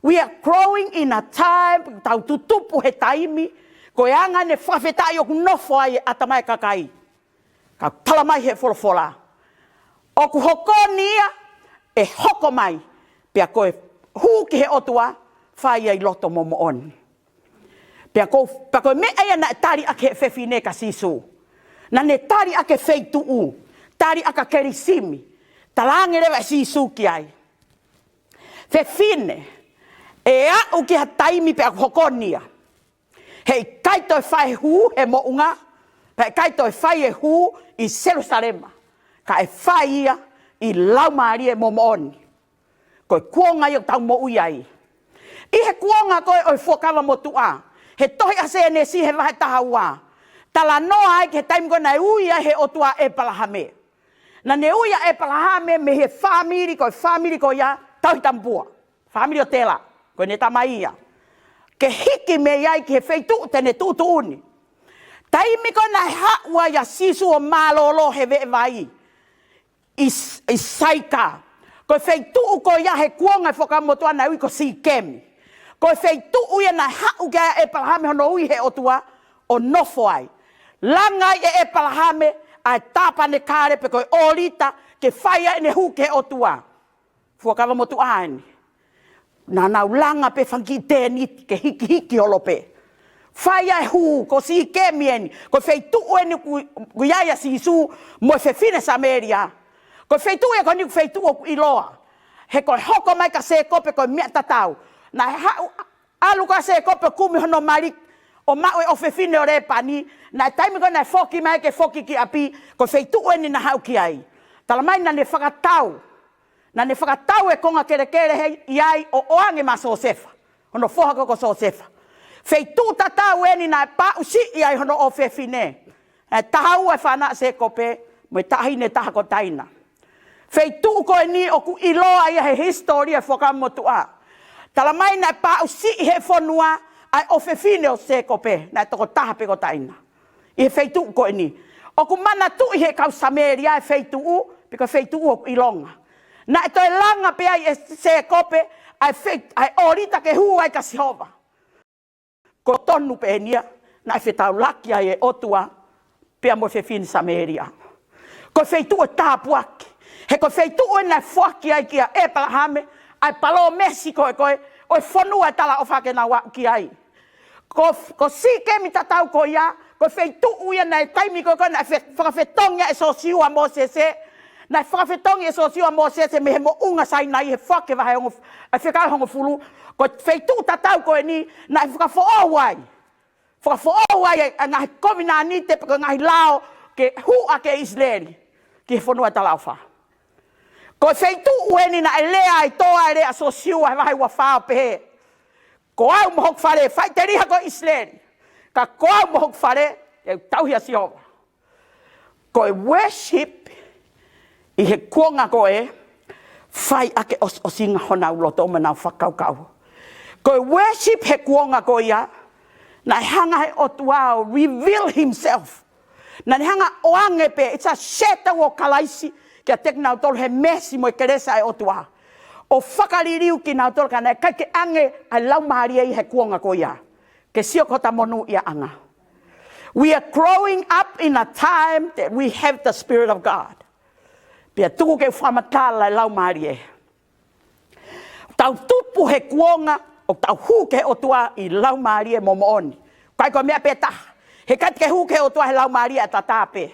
We are growing in a time, tau tutupu he taimi, ko e anga ʻene fakafetaʻi ʻoku nofo ai e ʻatamai kakai. Ka tala mai he folofola. ʻOku hoko ni ia, ʻe hoko mai, pea ko e hū ki he ʻOtua, fai ai ʻi loto mo moʻoni. Pea ko, pea ko e meʻa ia naʻe tali ʻaki he fefine kia Sīsū. Naʻa ne tali ʻaki e feituʻu, tali ʻaki ʻa Kelisimi, talaange leva ʻe Sīsū ki ai. Fefine, ʻe aʻu ki ha taimi pea ʻoku hoko ni ia. Heʻikai toe fai e hū he moʻunga, pea ʻikai toe fai e hū ʻi Selusalema. Ka ʻe fai ia ʻi laumālie mo moʻoni. Ko e kuonga ia ʻoku tau moʻui ai. ʻI he kuonga ko ē ʻo e Fuakava Motuʻa, he tohi ʻa Sēnesi he vahe taha ua, talanoa ai ki he taimi ko ē naʻe ui ai he ʻOtua ʻa ʻEpalahame. Naʻa ne ui ʻa ʻEpalahame mei he fāmili ko e fāmili ko ia Tauhi Tamapua. Fāmili ʻo Tela, ko ʻene tamai ia. Ke hiki mei ai ki he feituʻu te ne tuʻutuʻuni. Taimi ko ē naʻe haʻu ai ʻa Sīsū ʻo mālōlō he veʻe vai ʻi S-, ʻi Saika. Ko e feituʻu ko ia he kuonga e Fuakava Motuʻa naʻe ui ko Sīkemi. Ko e feituʻu ia naʻe haʻu ki ai ʻa ʻEpalahame hono ui he ʻOtua ʻo nofo ai. Langa ai ʻe ʻEpalahame ʻa e tāpanekale pe ko e ʻōlita ke fai ai ʻene hū ki he ʻOtua. Fuakava Motuʻa eni. Naʻa nau langa pē fanga kiʻi tēniti ke hikihiki holo pē. Fai ai e hū, ko Sīkemi eni, ko e feituʻu eni ʻoku, ʻoku ʻi ai ʻa Sīsū mo e fefine Samēlia. Ko e feituʻu ē ko eni ko e feituʻu ʻoku ʻiloa. He ko e hoko mai kia Sēkope ko e meʻa tatau. Naʻe haʻu, ʻalu ko ē ʻa Sēkope ʻo kumi hono mali, ʻo maʻu e ʻofefine ʻo Lēpani, naʻe taimi ko ē naʻe foki mai ke foki ki ʻapi, ko e feituʻu eni naʻa ne haʻu ki ai. Tala mai naʻa ne fakatau. Naʻa ne fakatau e konga kelekele he ʻi ai ʻo ʻoange maʻa Siosefa. Hono foha ko ē ko Siosefa. Feituʻu tatau eni naʻe paʻusiʻi ai hono ʻofefine. ʻE taha ua e fānau ʻa Sēkope, mo e taʻahine ʻe taha ko Taina. Feituʻu ko eni ʻoku ʻiloa ia he hisitōlia e Fuakava Motuʻa. Tala mai naʻe paʻusiʻi he fonua ʻa e ʻofefine ʻo Sēkope, naʻe toko taha pē ko Taina. ʻI he feituʻu ko eni. ʻOku manatuʻi he kau Samēlia e feituʻu, pe ko e feituʻu ʻoku ʻilonga. Naʻe toe langa pē ai ʻe Sēkope ʻa e fei-, ʻa e ʻōlita ke hū ai kia Sihova. Ko e tonu pē eni ia, naʻe fetaulaki ai e ʻOtua, pea mo e fefine Samēlia. Ko e feituʻu ʻo e tāpuaki. He ko e feituʻu eni naʻe foaki ai kia ʻEpalahame ʻa e palōmesi ko ē ko ē ʻo e fonua ʻo e talaʻofa ke nau aʻu ki ai. Ko, ko Sīkemi tatau ko ia, ko e feituʻu ia naʻe taimi ko ē ko ē naʻe fe-, fakafetongi ai ʻe Siosiua ʻa Mōsese, naʻe fakafetongi ʻe Siosiua ʻa Mōsese mei he moʻunga Sainai he foaki e vahe hongof-, ʻa e fekau hongofulu, ko e feituʻu tatau ko eni naʻe fakafoʻou ai. Fakafoʻou ai ʻa e ngaahi kovinānite pe ko e ngaahi lao ke hū ʻaki ʻe ʻIsileli ki he fonua ʻo e talaʻofa. Ko e feituʻu eni naʻe lea ai, toʻo ai e lea ʻa Siosiua he vahe ua fā ʻo pehē, "Ko au mo hoku fale, faʻiteliha koe ʻIsileli. Ka ko au mo hoku fale, te u tauhi ʻa Sihova." Ko e worship ʻi he kuonga ko ē, fai ʻaki e ʻosiʻosinga honau loto mo ʻenau fakakaukau. Ko e worship he kuonga ko ia, naʻe hanga he ʻOtua ʻo reveal himself. Naʻa ne hanga ʻo ʻoange pē, it's a shadow ʻo Kalaisi, kiate kinautolu he meesi mo e kelesi ʻa e ʻOtua. ʻO fakaliliu kinautolu ka naʻe ʻikai ke ʻoange ʻa e Laumālie ia he kuonga ko ia. Ke sio ki hota monūʻiaʻanga. We are growing up in a time that we have the Spirit of God. Pea tuku ke u fakamatala e Laumālie. Tau tupu he kuonga ʻoku tau hū ki he ʻOtua ʻi Laumālie mo moʻoni. ʻIkai ko e meʻa pē taha. He ʻikai te ke hū ki he ʻOtua he Laumālie ʻataʻatā pē.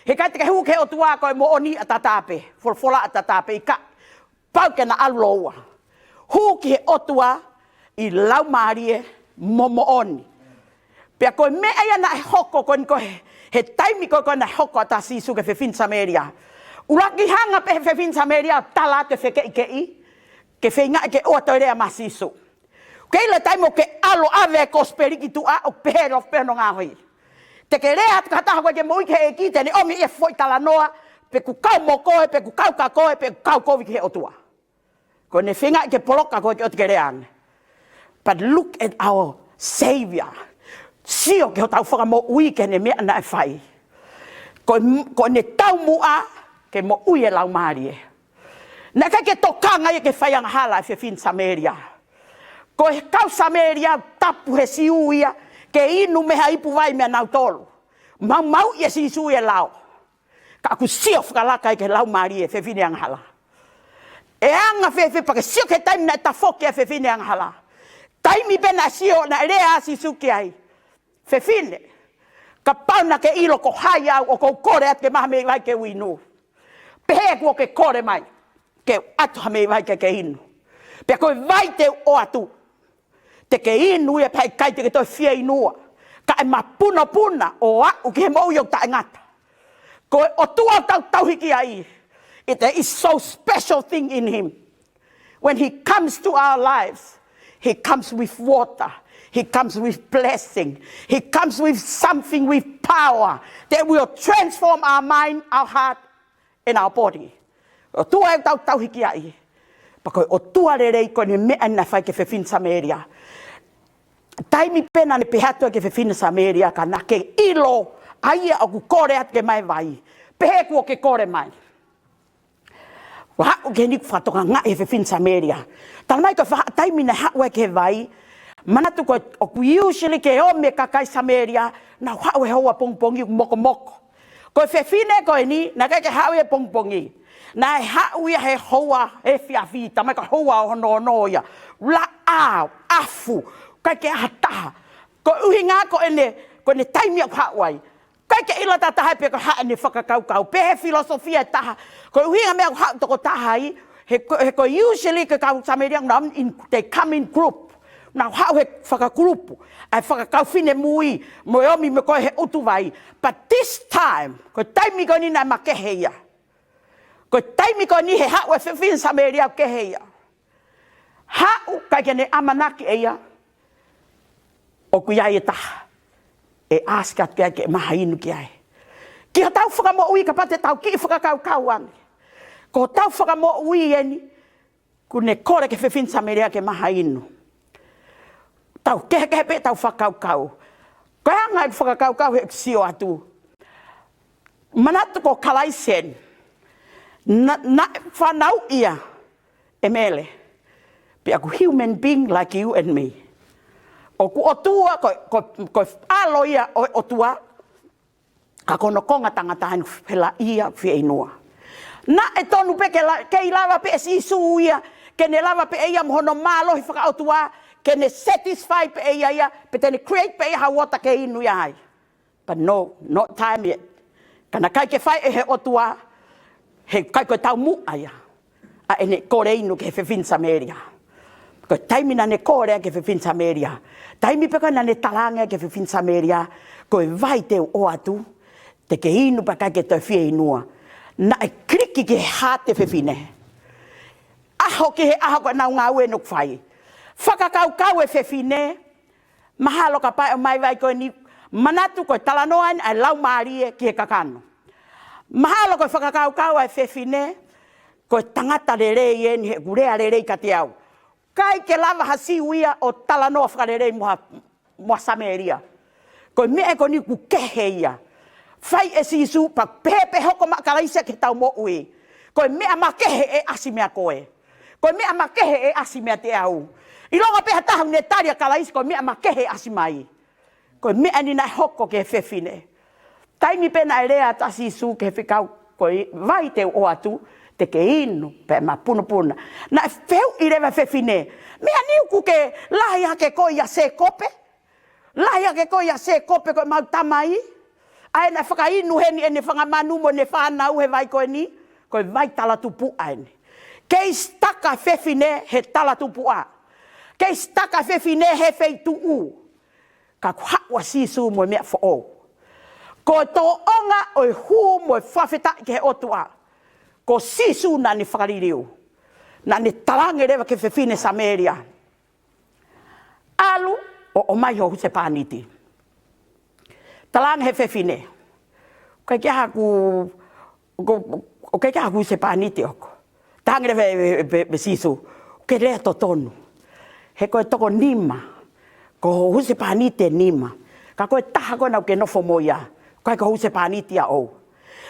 He ʻikai te ke hū ki he ʻOtua ko e moʻoni ʻataʻatā pē. Folofola ʻataʻatā pē, ʻikai. Pau ke na ʻalu lōua. Hū ki he ʻOtua ʻi Laumālie mo moʻoni. Pea ko e meʻa ia naʻe hoko ko eni ko e, he taimi ko ē ko ē naʻe hoko atu ai ʻa Sīsū ki he fefine Samēlia. ʻUluaki hanga pē he fefine Samēlia ʻo tala atu e fekeʻikeʻi, ke feingaʻi ke ʻoua toe lea mai Sīsū. Kei lava e taimi ʻoku ke ʻalu ʻo ʻave e kosipeli ki tuʻa ʻo pehē loa pē hono ngaohi. Te ke lea atu ki ha taha ʻoku ʻikai ke moʻui ki he ʻEiki, te ne ʻomi e foʻi talanoa, pe ʻoku kau mo koe, pe ʻoku kau kia koe, pe ʻoku kau kovi ki he ʻOtua. Ko ʻene feingaʻi ke poloka koe ke ʻoua te ke lea ange. But look at our Savior. Sio ki hotau Fakamoʻui ki heʻene meʻa naʻe fai. Ko, ko ʻene taumuʻa ke moʻui e Laumālie. Naʻe ʻikai ke tokanga ia ki he fai angahala ʻa e fefine Samēlia. Ko e kau Samēlia tapu he Siu ia ke inu mei ha ipu vai meia nautolu. Maumauʻi ʻe Sīsū e lao. Ka ʻoku sio fakalaka ia ki he laumālie e fefine angahala. ʻE anga fēfē pea ke sio ki he taimi naʻe tafoki ai e fefine angahala. Taimi pē naʻe sio, naʻe lea ʻa Sīsū ki ai. Fefine, kapau naʻa ke ʻilo ko hai au ʻoku ou kole atu ke ʻomai ha meʻi vai ke u inu. Pehē kuo ke kole mai, ke u ʻoatu ha meʻi vai ke ke inu. Pea ko e vai te u ʻoatu, te ke inu ia pea ʻikai te ke toe fieinua. Kae mapunopuna ʻo aʻu ki he moʻui ʻoku taʻengata. Ko e ʻOtua ʻoku tau tauhi ki ai. It is so special thing in him. When he comes to our lives, he comes with water. He comes with blessing. He comes with something with power that will transform our mind, our heart, and our body. ʻOtua ʻoku tau tauhi ki ai. Pea ko e ʻOtua lelei ko ʻene meʻa naʻe fai ki he fefine Samēlia. Taimi pē naʻa ne pehē atu ki he fefine Samēlia ka naʻa ke ʻilo ʻa ia ʻoku kole atu ke ʻomai vai. Pehē kuo ke kole mai. Ua haʻu ki heni ʻoku fakatokangaʻi he fefine Samēlia. Talamai ko e faʻahi taimi naʻe haʻu ai ki he vai. Manatu ko ē ʻoku usually ke ʻomi e kakai Samēlia, nau haʻu he houa pongipongi ʻoku mokomoko. Ko e fefine ko eni, naʻe ʻikai ke haʻu ia he pongipongi. Naʻe haʻu ia he houa efiafi, talamai ko e houa ʻo hono ono ia. Laʻā, ʻafu, ʻikai ke ʻi ai ha taha. Ko e ʻuhinga ko ʻene, ko ʻene taimi ʻoku haʻu ai. ʻIkai ke ʻilo ʻe ha taha ia pe ko e hā ʻene fakakaukau. Pe ko e filōsofia ʻe taha. Ko e ʻuhinga e meʻa ʻoku haʻu tokotaha ai, he ko, he ko e usually ko e kau Samēlia ʻoku nau in, they come in group. Nau haʻu he fakakulupu. ʻA e fakakau finemui, mo e ʻomi mo koe he ʻutu vai. But this time, ko e taimi ko eni naʻe makehe ia. Ko e taimi ko eni he haʻu e fefine Samēlia ʻoku kehe ia. Haʻu ʻikai ke ne ʻamanaki ʻe ia ʻoku ʻi ai e taha ʻe ask atu ki ai ke ʻomai ha inu ki ai. Ki hotau fakamoʻui kapau te tau kiʻi fakakaukau ange. Ko hotau fakamoʻui eni, kuo ne kole ki he fefine Samēlia ke ʻomai ha inu. Tau kehekehe pē ʻetau fakakaukau. Ko e anga ʻeku fakakaukau he ʻeku sio atu. Manatu ko Kalaisi eni. Na, naʻe fanauʻi ia ʻe Mele. Pea ko e human being like you and me. ʻOku ʻOtua, ko, ko, ko e ʻAlo ia ʻo e ʻOtua. Ka ko hono konga tangata eni ʻoku felaʻia, fieinua. Naʻe tonu pē ke la, kei lava pē ʻe Sīsū ia, ke ne lava pē ʻe ia mo hono mālohi fakaʻotua, ke ne satisfy pē ʻe ia ia, pe te ne create pē ʻe ia ha water ke inu ia ai. But no, not time yet. Ka naʻe ʻikai ke fai ʻe he ʻOtua, he ʻikai ko e taumuʻa ia ʻa ʻene kole inu ki he fefine Samēlia. Ko e taimi naʻa ne kole ai ki he fefine Samēlia. Taimi pē ko ē naʻa ne talaange ai ki he fefine Samēlia, ko e vai te u ʻoatu, te ke inu pea ʻikai ke toe fieinua. Naʻe click ki he heart e fefine. ʻAho ki he ʻaho ko ʻenau ngāue ʻoku fai. Fakakaukau e fefine, mahalo kapau ʻe ʻomai vai ko eni, manatu ko e talanoa eni ʻa e laumālie ki he kakano. Mahalo ko e fakakaukau ʻa e fefine, Ko e tangata lelei eni he ʻoku lea lelei kiate au. ʻIkai ke lava ha Siu ia ʻo talanoa fakalelei mo ha, mo ha Samēlia. Ko e meʻa ko eni ʻoku kehe ia. Fai ʻe Sīsū pea pehē pē hoko mai Kalaisi ki heʻetau moʻui. Ko e meʻa makehe ʻe ʻasi meiate koe. Ko e meʻa makehe ʻe ʻasi meiate au. ʻIlonga pē ha taha ʻoku ne tali ʻa Kalaisi ko e meʻa makehe ʻe ʻasi mai. Ko e meʻa eni naʻe hoko ki he fefine. Taimi pē naʻe lea atu ʻa Sīsū ki he fekau ko e vai te u ʻoatu, te ke inu pē ʻema punapuna. Naʻe fehuʻi leva e fefine. Meʻa ni ʻoku ke lahi hake koe ʻia Sēkope. Lahi hake koe ʻia Sēkope ko ʻemau tamai. ʻA ē naʻe fakainu heni ʻene fanga manu mo ʻene fānau he vai ko eni. Ko e vai talatupuʻa eni. Kei sitaka e fefine he talatupuʻa. Kei sitaka e fefine he feituʻu. Ka kuo haʻu ʻa Sīsū mo e meʻa foʻou. Ko e tōʻonga ʻo e hū mo e fakafetaʻi ki he ʻOtua. Ko Sīsū naʻa ne fakaliliu. Naʻa ne talaange leva ki he fefine Samēlia. ʻAlu ʻo ʻomai ho husepāniti. Talaange he fefine. ʻOku ʻikai ke ʻi ai haku, ʻoku, ʻoku ʻikai ke ʻi ai haku husepāniti ʻoʻoku. Talaange leva ʻe, ʻe, ʻe, ʻe Sīsū. ʻOku ke lea totonu. He ko e toko nima. Ko ho husepāniti ʻe nima. Ka ko e taha ko ē naʻa ke nofo mo ia. ʻOku ʻikai ko ho husepāniti ia ʻoʻou.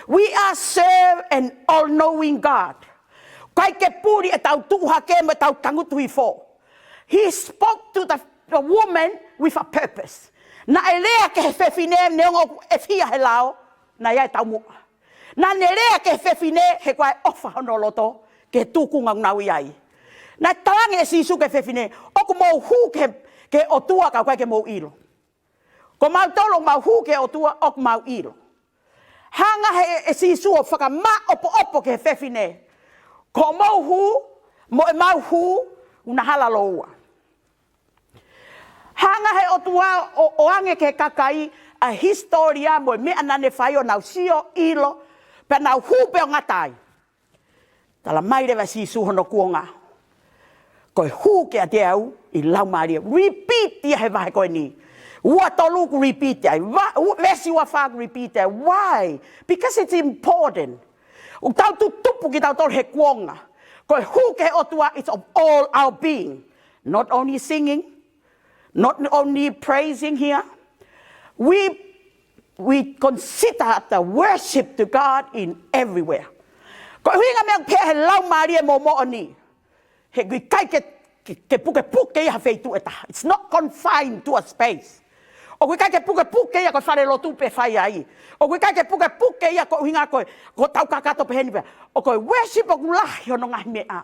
We are serve an all-knowing God. ʻIkai ke puli ʻetau tuʻu hake mo ʻetau tangutu hifo. He spoke to the, the woman with a purpose. Naʻe lea ki he fefine neongo ʻe fiha he lao, naʻe ʻi ai e taumuʻa. Naʻa ne lea ki he fefine he ko e ʻofa hono loto, ki he tūkunga ʻoku nau ʻi ai. Naʻe talaange ʻe Sīsū ki he fefine, ʻoku mou hū ki he, ki he ʻOtua ka ʻoku ʻikai ke mou ʻilo. Ko mautolu ʻoku mau hū ki he ʻOtua ʻoku mau ʻilo. Hanga he, ʻe Sīsū ʻo fakamāʻopoʻopo ki he fefine. Ko hoʻomou hū, mo ʻemau hū, ʻoku na hala lōua. Hanga he ʻOtua ʻo, ʻoange ki he kakai ʻa e hisitōlia mo e meʻa naʻa ne fai ʻo nau sio ʻilo, pea nau hū pē ʻo ngata ai. Talamai leva ʻe Sīsū hono kuonga. Ko e hū kiate au ʻi laumālie. Repeat ia he vahe ko eni. Ua tolu ʻoku repeat ai. Va-, u-, veesi ua fā ʻoku repeat ai. Why? Because it's important. ʻOku tau tutupu kitautolu he kuonga. Ko e hū ki he ʻOtua, it's of all our being. Not only singing, not only praising here, we, we consider the worship to God in everywhere. Ko e ʻuhinga meʻa pē he laumālie mo moʻoni. He ʻoku ʻikai ke, ke, ke pukepuke ia ha feituʻu ʻe taha. It's not confined to a space. ʻOku ʻikai ke pukepuke ia ko e fale lotu pē fai ai. ʻOku ʻikai ke pukepuke ia ko e ʻuhinga ko e, ko hotau kakato pehē ni pē. ʻOku ko e worship ʻoku lahi hono ngaahi meʻa.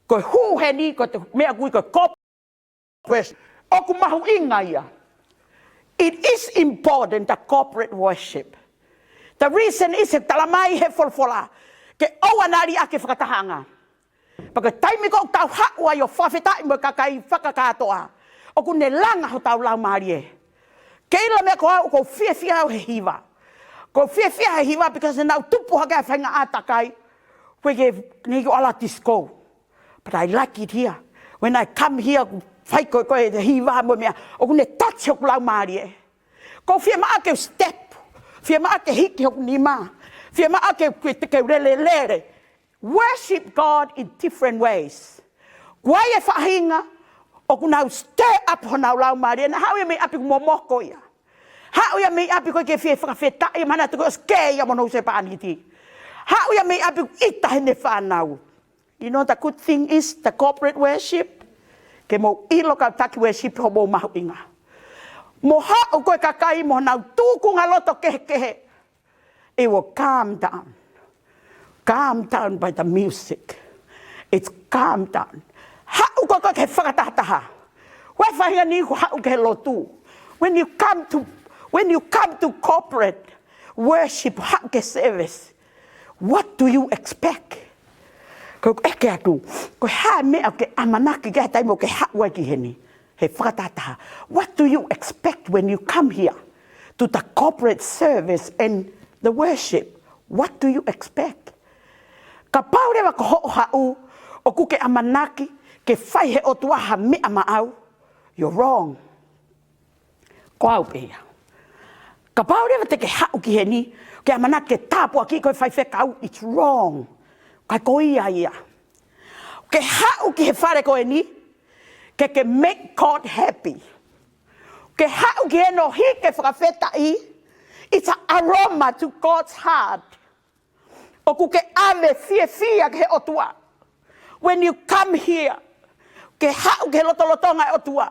Ko e hū heni, ko e meʻa ʻoku ui ko e corporate worship. ʻOku mahuʻinga ia. It is important, the corporate worship. The reason is he talamai he folofola. Ke ʻoua naʻa liʻaki e fakatahaʻanga. Pea ko e taimi ko ē ʻoku tau haʻu ai ʻo fakafetaʻi mo e kakai fakakātoa. ʻOku ne langa hotau laumālie. Kei ʻilo meʻa ko au ʻoku ou fiefia au he hiva. ʻOku ou fiefia he hiva because naʻa ku tupu hake he faʻahinga ʻātakai. Ko e ke, ne ʻikai ke u ala disco. But I like it here. When I come here, ʻoku fai ko ē, ko e hiva mo e meʻa. ʻOku ne touch hoku laumālie. ʻOku ou fiemaʻu ke u step. Fiemaʻu ke hiki hoku nima. Fiemaʻu ke, ke, ke u lele lele. Worship God in different ways. Ko e faʻahinga, ʻoku nau stir up honau laumālie, naʻa haʻu ia mei ʻapi ʻoku momoko ia. Haʻu ia mei ʻapi ʻoku ʻikai ke fie fakafetaʻi, mahalo te ke ʻosi kē ia mo hono husepāniti. Haʻu ia mei ʻapi ʻoku ʻita heʻene fānau. You know the good thing is the corporate worship. Ke mou ʻilo kau taki worship hoʻomou mahuʻinga. Mou haʻu ko e kakai mo honau tūkunga loto kehekehe. It will calm down. Calm down by the music. It's calm down. Haʻu ko ē ki he fakatahataha. Ko e faʻahinga ni ʻoku haʻu ki he lotu. When you come to, when you come to corporate worship, haʻu ki he service, what do you expect? Ko e ʻeke atu, ko e hā e meʻa ʻoku ke ʻamanaki ki ai he taimi ʻoku ke haʻu ai ki heni? He fakatahataha. What do you expect when you come here to the corporate service and the worship? What do you expect? Kapau leva ko hoʻo haʻu, ʻoku ke ʻamanaki ke fai he ʻOtua ha meʻa maʻau, you're wrong. Ko au pē ia. Kapau leva te ke haʻu ki heni, ke ʻamanaki ke tāpuakiʻi koe faifekau, it's wrong. Ka ko ia ia. Ke haʻu ki he fale ko eni, ke ke make God happy. Ke haʻu ki heni ʻo hiki e fakafetaʻi, it's an aroma to God's heart. ʻOku ke ʻave fiefia ki he ʻOtua. When you come here, ke haʻu ki he lotolotonga ʻo e ʻOtua,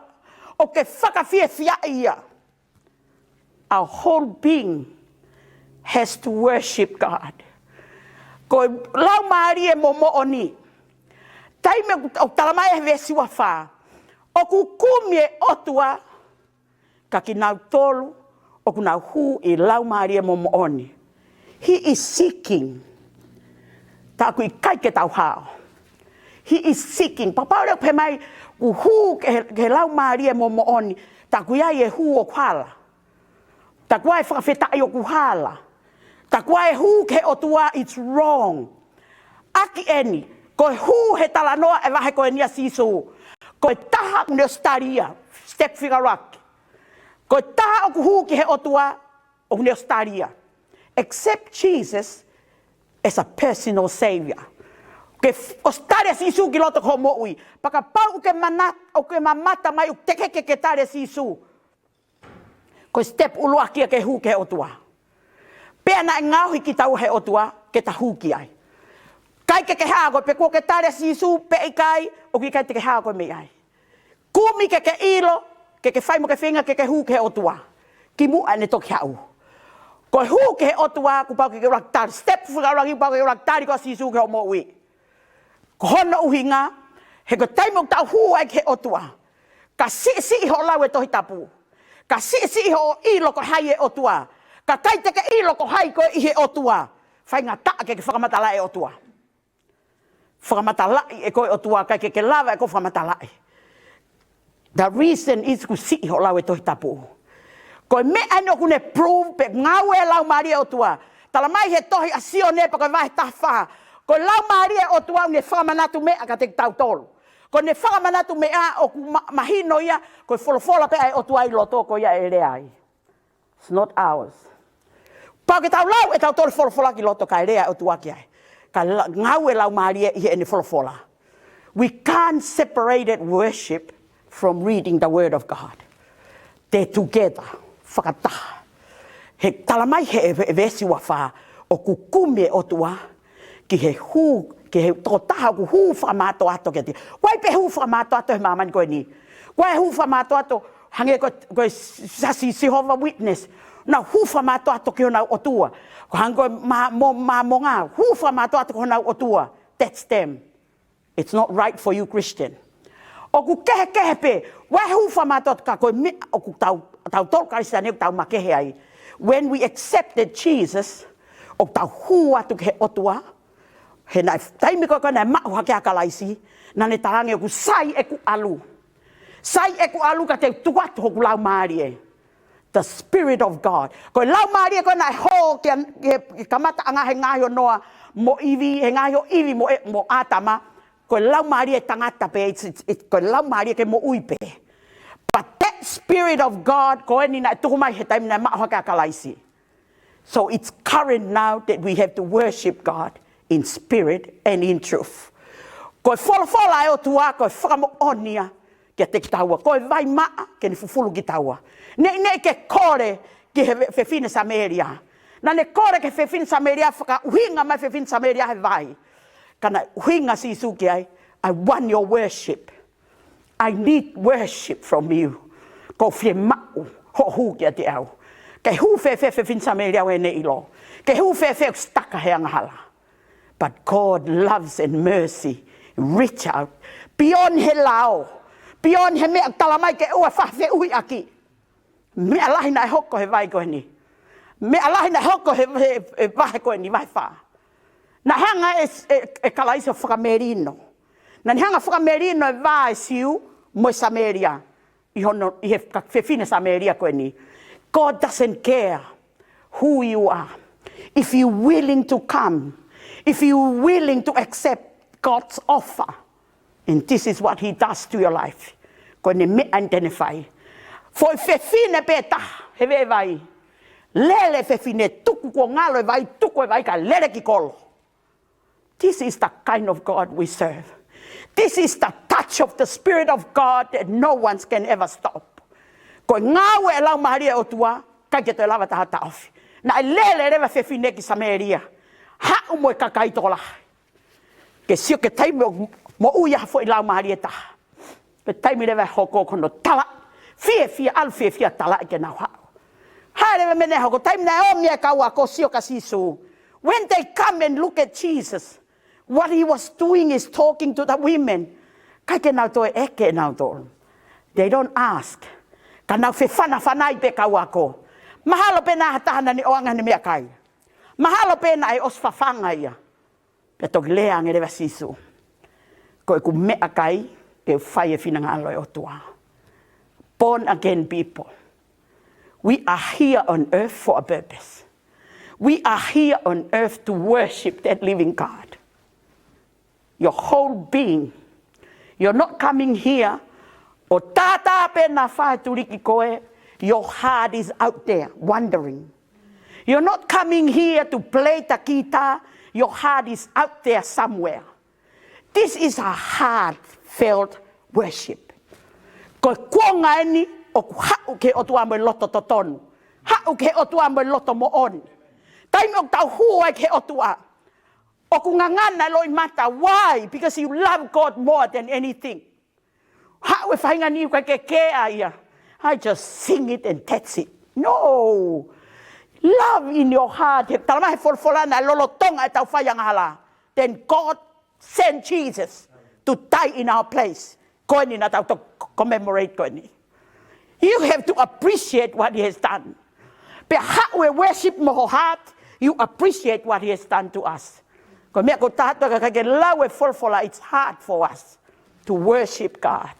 ʻoku ke fakafiefiaʻi ia. Our whole being has to worship God. Ko e laumālie mo moʻoni. Taimi ʻoku, ʻoku talamai ʻe he veesi ua fā, ʻoku kumi e ʻOtua, ka kinautolu ʻoku nau hū ʻi he laumālie mo moʻoni. He is seeking. Tā ʻoku ʻikai ke tau hao. He is seeking. Pea pau leva ʻoku pehē mai, ʻoku hū ki he, ki he laumālie mo moʻoni. Tā ʻoku ʻi ai e hū ʻoku hala. Tā ʻoku ʻi ai e fakafetaʻi ʻoku hala. Tā ʻoku ʻi ai e hū ki he ʻOtua, it's wrong. ʻAki eni, ko e hū he talanoa e vahe ko eni ʻa Sīsū, ko e taha ʻoku ne ʻOsitelēlia, step fika ʻuluaki. Ko e taha ʻoku hū ki he ʻOtua, ʻoku ne ʻOsitelēlia. Accept Jesus as a personal savior. Ke f-, ʻOsitelēlia Sīsū ki loto ki hoʻo moʻui. Pea kapau ʻoku ke mana-, ʻoku ke mamata mai ʻoku teʻeki ke ke tali ʻa Sīsū. Ko e step ʻuluaki ia ke hū ki he ʻOtua. Pea naʻe ngaohi kitaua ʻe he ʻOtua ke ta hū ki ai. ʻIkai ke ke hao koe pe kuo ke tali ʻa Sīsū pe ʻikai, ʻoku ʻikai te ke hao koe mei ai. Kumi ke ke ʻilo, ke ke fai mo ke feinga ke ke hū ki he ʻOtua. Kimuʻa ʻene toki haʻu. Ko e hū ki he ʻOtua, kuo pau ke ke ʻuluaki tali. Step fika ʻuluaki kuo pau ke ke ʻuluaki tali ko Sīsū ki hoʻo moʻui. Ko hono ʻuhinga, he ko e taimi ʻoku tau hū ai ki he ʻOtua, ka siʻisiʻi hoʻo lau e Tohi Tapu, ka siʻisiʻi hoʻo ʻilo ko hai e ʻOtua, ka ʻikai te ke ʻilo ko hai koe ʻi he ʻOtua, faingataʻa ke ke fakamatalaʻi e ʻOtua. Fakamatalaʻi ʻe koe e ʻOtua, ʻikai ke ke lava ʻe koe ʻo fakamatalaʻi. The reason is kuo siʻi hoʻo lau e Tohi Tapu. Ko e meʻa eni ʻoku ne prove pe ngāue e Laumālie ʻo e ʻOtua. Talamai ʻe he tohi ʻa Sione pea ko e vahe taha fā, ko e Laumālie ʻo e ʻOtua ʻoku ne fakamanatu meʻa kiate kitautolu. Ko ʻene fakamanatu meʻa ʻoku ma-, mahino ia, ko e folofola pē ʻa e ʻOtua ʻi loto ko ia ʻe lea ai. It's not ours. Pau ke tau lau ʻe tautolu e folofola ki loto kae lea e ʻOtua ki ai. Ka la-, ngāue e Laumālie ʻi heʻene folofola. We can't separate worship from reading the Word of God. They're together, fakataha. He talamai ʻe he, he veesi ua fā, ʻoku kumi e ʻOtua ki he hū, ki he tokotaha ʻoku hū fakamātoato kiate ia. Ko hai pē hū fakamātoato he māmani ko eni? Ko hai hū fakamātoato hangē ko, ko e Siasi Jehovah Witness? Nau hū fakamātoato ki honau ʻotua. Ko e hangē ko e mā-, mo-, Māmonga, hū fakamātoato ki honau ʻotua. That's them. It's not right for you, Christian. ʻOku kehekehe pē, ko hai hū fakamātoato, ka ko e meʻa ʻoku tau, tautolu Kalisitiane ʻoku tau makehe ai. When we accepted Jesus, ʻoku tau hū atu ki he ʻOtua, he naʻe, taimi ko ē naʻe maʻu hake ai ʻa Kalaisi, naʻa ne talaange ʻoku sai ʻeku ʻalu. Sai ʻeku ʻalu ka te u tuku atu hoku Laumālie. The Spirit of God. Ko e Laumālie ko ē naʻe hō ki he, ki he kamataʻanga he ngaahi ʻo Noa mo ʻIvi, he ngaahi ʻo ʻIvi mo ʻE-, mo ʻĀtama. Ko e laumālie tangata pē, it's, it's, it's, ko e laumālie ke moʻui pē. But that Spirit of God, ko eni naʻe tuku mai he taimi naʻe maʻu hake ai ʻa Kalaisi. So it's current now that we have to worship God in spirit and in truth. Ko e folofola ʻa e ʻOtua, ko e fakamoʻoni ia kiate kitaua. Ko e vai maʻa ke ne fufulu kitaua. Neʻineʻi ke kole ki he fefine Samēlia. Naʻa ne kole ki he fefine Samēlia, fakaʻuhinga mai e fefine Samēlia he vai. Ka naʻe ʻuhinga ʻa Sīsū ki ai, "I want your worship. I need worship from you." ʻOku ou fiemaʻu hoʻo hū kiate au. Ke hū fēfē e fefine Samēlia ʻo ʻene ʻilo? Ke hū fēfē ʻo sitaka he angahala? But God loves and mercy reach out beyond he lao, beyond he meʻa talamai ke ʻoua ʻe fakafeʻuhiʻaki. Meʻa lahi naʻe hoko he vai ko eni. Meʻa lahi naʻe hoko he, he, he vahe ko eni, vahe fā. Naʻe hanga ʻe, ʻe, ʻe Kalaisi ʻo fakamelino. Naʻa ne hanga ʻo fakamelino e vā ʻo e Siu mo e Samēlia. ʻI hono, ʻi he ka-, fefine Samēlia ko eni. God doesn't care who you are. If you're willing to come, if you're willing to accept God's offer, and this is what he does to your life. Ko ʻene meʻa eni te ne fai. Foʻi fefine pē taha he veʻe vai. Lele e fefine, tuku kuo ngalo e vai, tuku e vai kae lele ki kolo. This is the kind of God we serve. This is the touch of the Spirit of God that no one can ever stop. Ko e ngāue e Laumālie ʻo e ʻOtua, ʻikai ke toe lava taha taʻofi. Naʻe lele leva e fefine ki Samēlia. Haʻu mo e kakai tokolahi. Ke sio ki he taimi ʻoku moʻui ai ha foʻi laumālie ʻe taha. Ko e taimi leva ʻe hoko ko hono tala. Fiefia, ʻalu fiefia tala ke nau haʻu. Hā leva e meʻa naʻe hoko, taimi naʻe ʻomi ai e kau ako ʻo sio kia Sīsū. When they come and look at Jesus, what he was doing is talking to the women. ʻIkai ke nau toe ʻeke ʻe nautolu. They don't ask. Ka nau fefanafana ai pē kau ako. Mahalo pē naʻa ha taha naʻa ne ʻoange haʻane meʻakai. Mahalo pē naʻe ʻosi fafanga ia. Pea toki lea ange leva ʻa Sīsū. Ko ʻeku meʻakai, ke fai e finangalo ʻo e ʻOtua. Born again people. We are here on earth for a purpose. We are here on earth to worship that living God. Your whole being. You're not coming here ʻo tātā pē naʻa faʻa tuliki koe, your heart is out there wandering. You're not coming here to play the guitar, your heart is out there somewhere. This is a heartfelt worship. Ko e kuonga eni ʻoku haʻu ki he ʻOtua mo e loto totonu. Haʻu ki he ʻOtua mo e loto moʻoni. Taimi ʻoku tau hū ai ki he ʻOtua, ʻoku ngangana e loʻimata. Why? Because you love God more than anything. Haʻu e faʻahinga niʻihi ʻoku ʻikai ke kea ia. I just sing it and that's it. No. Love in your heart. He, talamai ʻe he folofola naʻe lolotonga ʻetau fai angahala, then God sent Jesus to die in our place. Ko eni naʻa tau toki commemorate ko eni. You have to appreciate what he has done. Pea haʻu e worship mo ho heart, you appreciate what he has done to us. Ko e meʻa ko e taha atu ʻoku ʻikai ke lau e folofola, it's hard for us to worship God.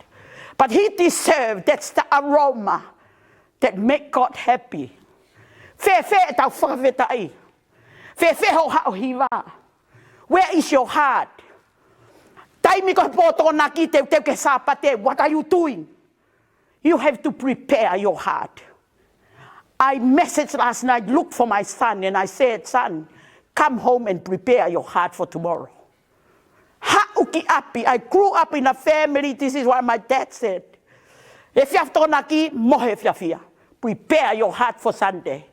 But he deserves, that's the aroma that make God happy. Fēfē ʻetau fakafetaʻi? Fēfē ho haʻo hiva? Where is your heart? Taimi ko e pō Tokonaki teuteu ki he Sāpate, what are you doing? You have to prepare your heart. I messaged last night, look for my son, and I said, "Son, come home and prepare your heart for tomorrow." Haʻu ki ʻapi, I grew up in a family, this is what my dad said. Efiafi Tokonaki, mohe efiafi ia. Prepare your heart for Sunday.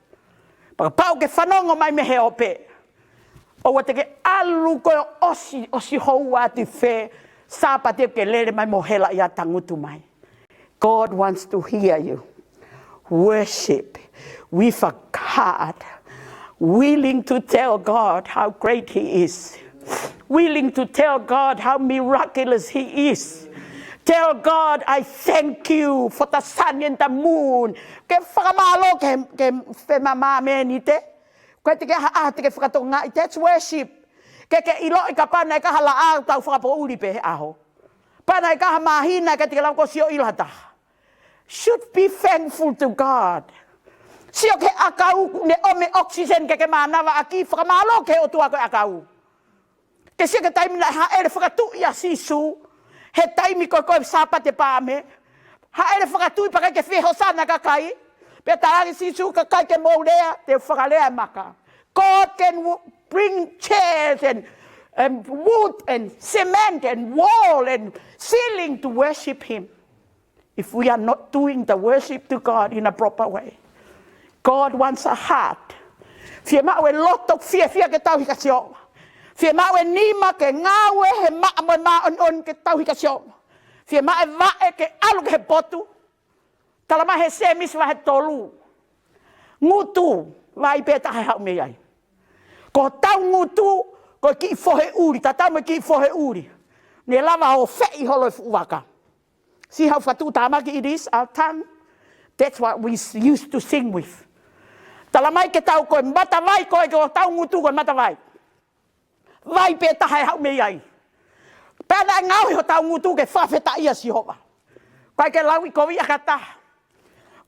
Pea kapau ʻoku ke fanongo mai mei he ope, ʻoua te ke ʻalu koe ʻo ʻosi, ʻosi houa atu ʻi fē, Sāpate ke lele mai mo hela ia tangutu mai. God wants to hear you. Worship with a heart, willing to tell God how great he is. Willing to tell God how miraculous he is. Tell God, "I thank you for the sun and the moon." Ke fakamālō ki he, ki he femamā meni te. ʻIkai te ke ʻi ai ha ʻaho te ke fakatokangaʻi, that's worship. Ke ke ʻiloʻi kapau naʻe ʻikai ha laʻā, tau fakapoʻuli pē he ʻaho. Pea naʻe ʻikai ha māhina, ʻikai te ke lava koe ʻo sio ʻilo ha taha. Should be thankful to God. Sio ki he ʻakau, ne ʻomi e oxygen ke ke mānava ʻaki, fakamālō ki he ʻOtua ko e ʻakau. Ke sio ki he taimi naʻe hāʻele fakatuʻi ʻa Sīsū, he taimi ko ē ko e Sāpate Paame, hāʻele fakatuʻi pea ʻikai ke fie hosana e kakai, pea talaange ʻe Sīsū, "Ka ʻikai ke mou lea, te u fakalea e maka." God can w-, bring chairs and, and wood and cement and wall and ceiling to worship him. If we are not doing the worship to God in a proper way, God wants a heart. Fiemaʻu e loto fiefia ke tauhi kia Sihova. Fiemaʻu e nima ke ngāue he maʻa mo e māʻoniʻoni ke tauhi kia Sihova. Fiemaʻu e vaʻe ke ʻalu ki he potu. Talamai ʻe he Sēmisi vahe tolu, ngutu, vai pē taha ʻe haʻu mei ai. Ko hotau ngutu, ko e kiʻi fohe ʻuli, tatau mo e kiʻi fohe ʻuli. Ne lava ʻo feʻi holo e fuʻu vaka. See how fakatuʻutāmaki it is, our tongue? That's what we s-, used to sing with. Talamai ke tau ko e matavai, ko e, ko hotau ngutu ko e matavai. Vai pē taha ʻe haʻu mei ai. Pea naʻe ngaohi hotau ngutu ke fakafetaʻi ʻa Sihova. ʻIkai ke lauʻikoviʻi ʻaki ha taha.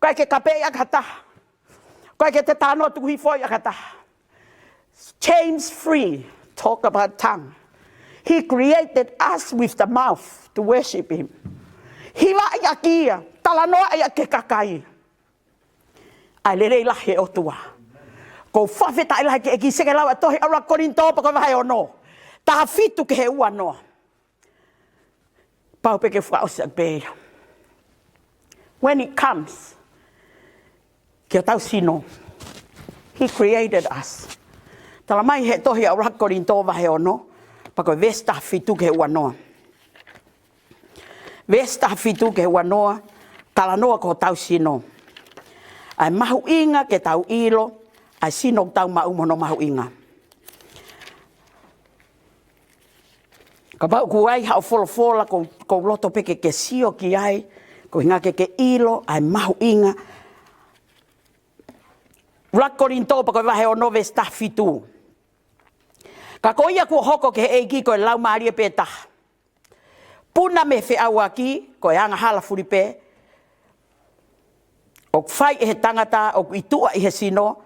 ʻIkai ke kapeʻi ʻaki ha taha. ʻIkai ke te tānoa tukuhifoʻi ʻaki ha taha. James three, talk about tongue. He created us with the mouth to worship him. Hivaʻi ʻaki ia, talanoaʻi ʻaki e kakai. ʻA e lelei lahi ʻo e ʻOtua. Ko e fakafetaʻi lahi ki he ʻEiki, sio ki he lau ʻa e tohi ʻuluaki Kolinitō pea ko e vahe ono. taha fitu ki he ua noa. Pau pē ke fakaʻosi atu pē ia. When it comes ki hotau sino, he created us. Talamai he tohi ʻa ʻuluaki Kolinitō vahe ono, pea ko e veesi taha fitu ki he ua noa. Veesi taha fitu ki he ua noa, talanoa ki hotau sino. ʻA e mahuʻinga ke tau ʻilo ʻa e sino ʻoku tau maʻu mo hono mahuʻinga. Kapau ʻoku ʻi ai haʻo folofola ʻoku ou, ʻoku ou loto pē ke ke sio ki ai, ko e ʻuhinga ke ke ʻilo ʻa e mahuʻinga. ʻUluaki Kolinitō pea ko e vahe ono veesi taha fitu. Ka ko ia kuo hoko ki he ʻEiki ko e Laumālie pē taha. Puna mei he feʻauaki, ko e angahala fulipē ʻoku fai ʻe he tangata ʻoku ʻi tuʻa ʻi he sino,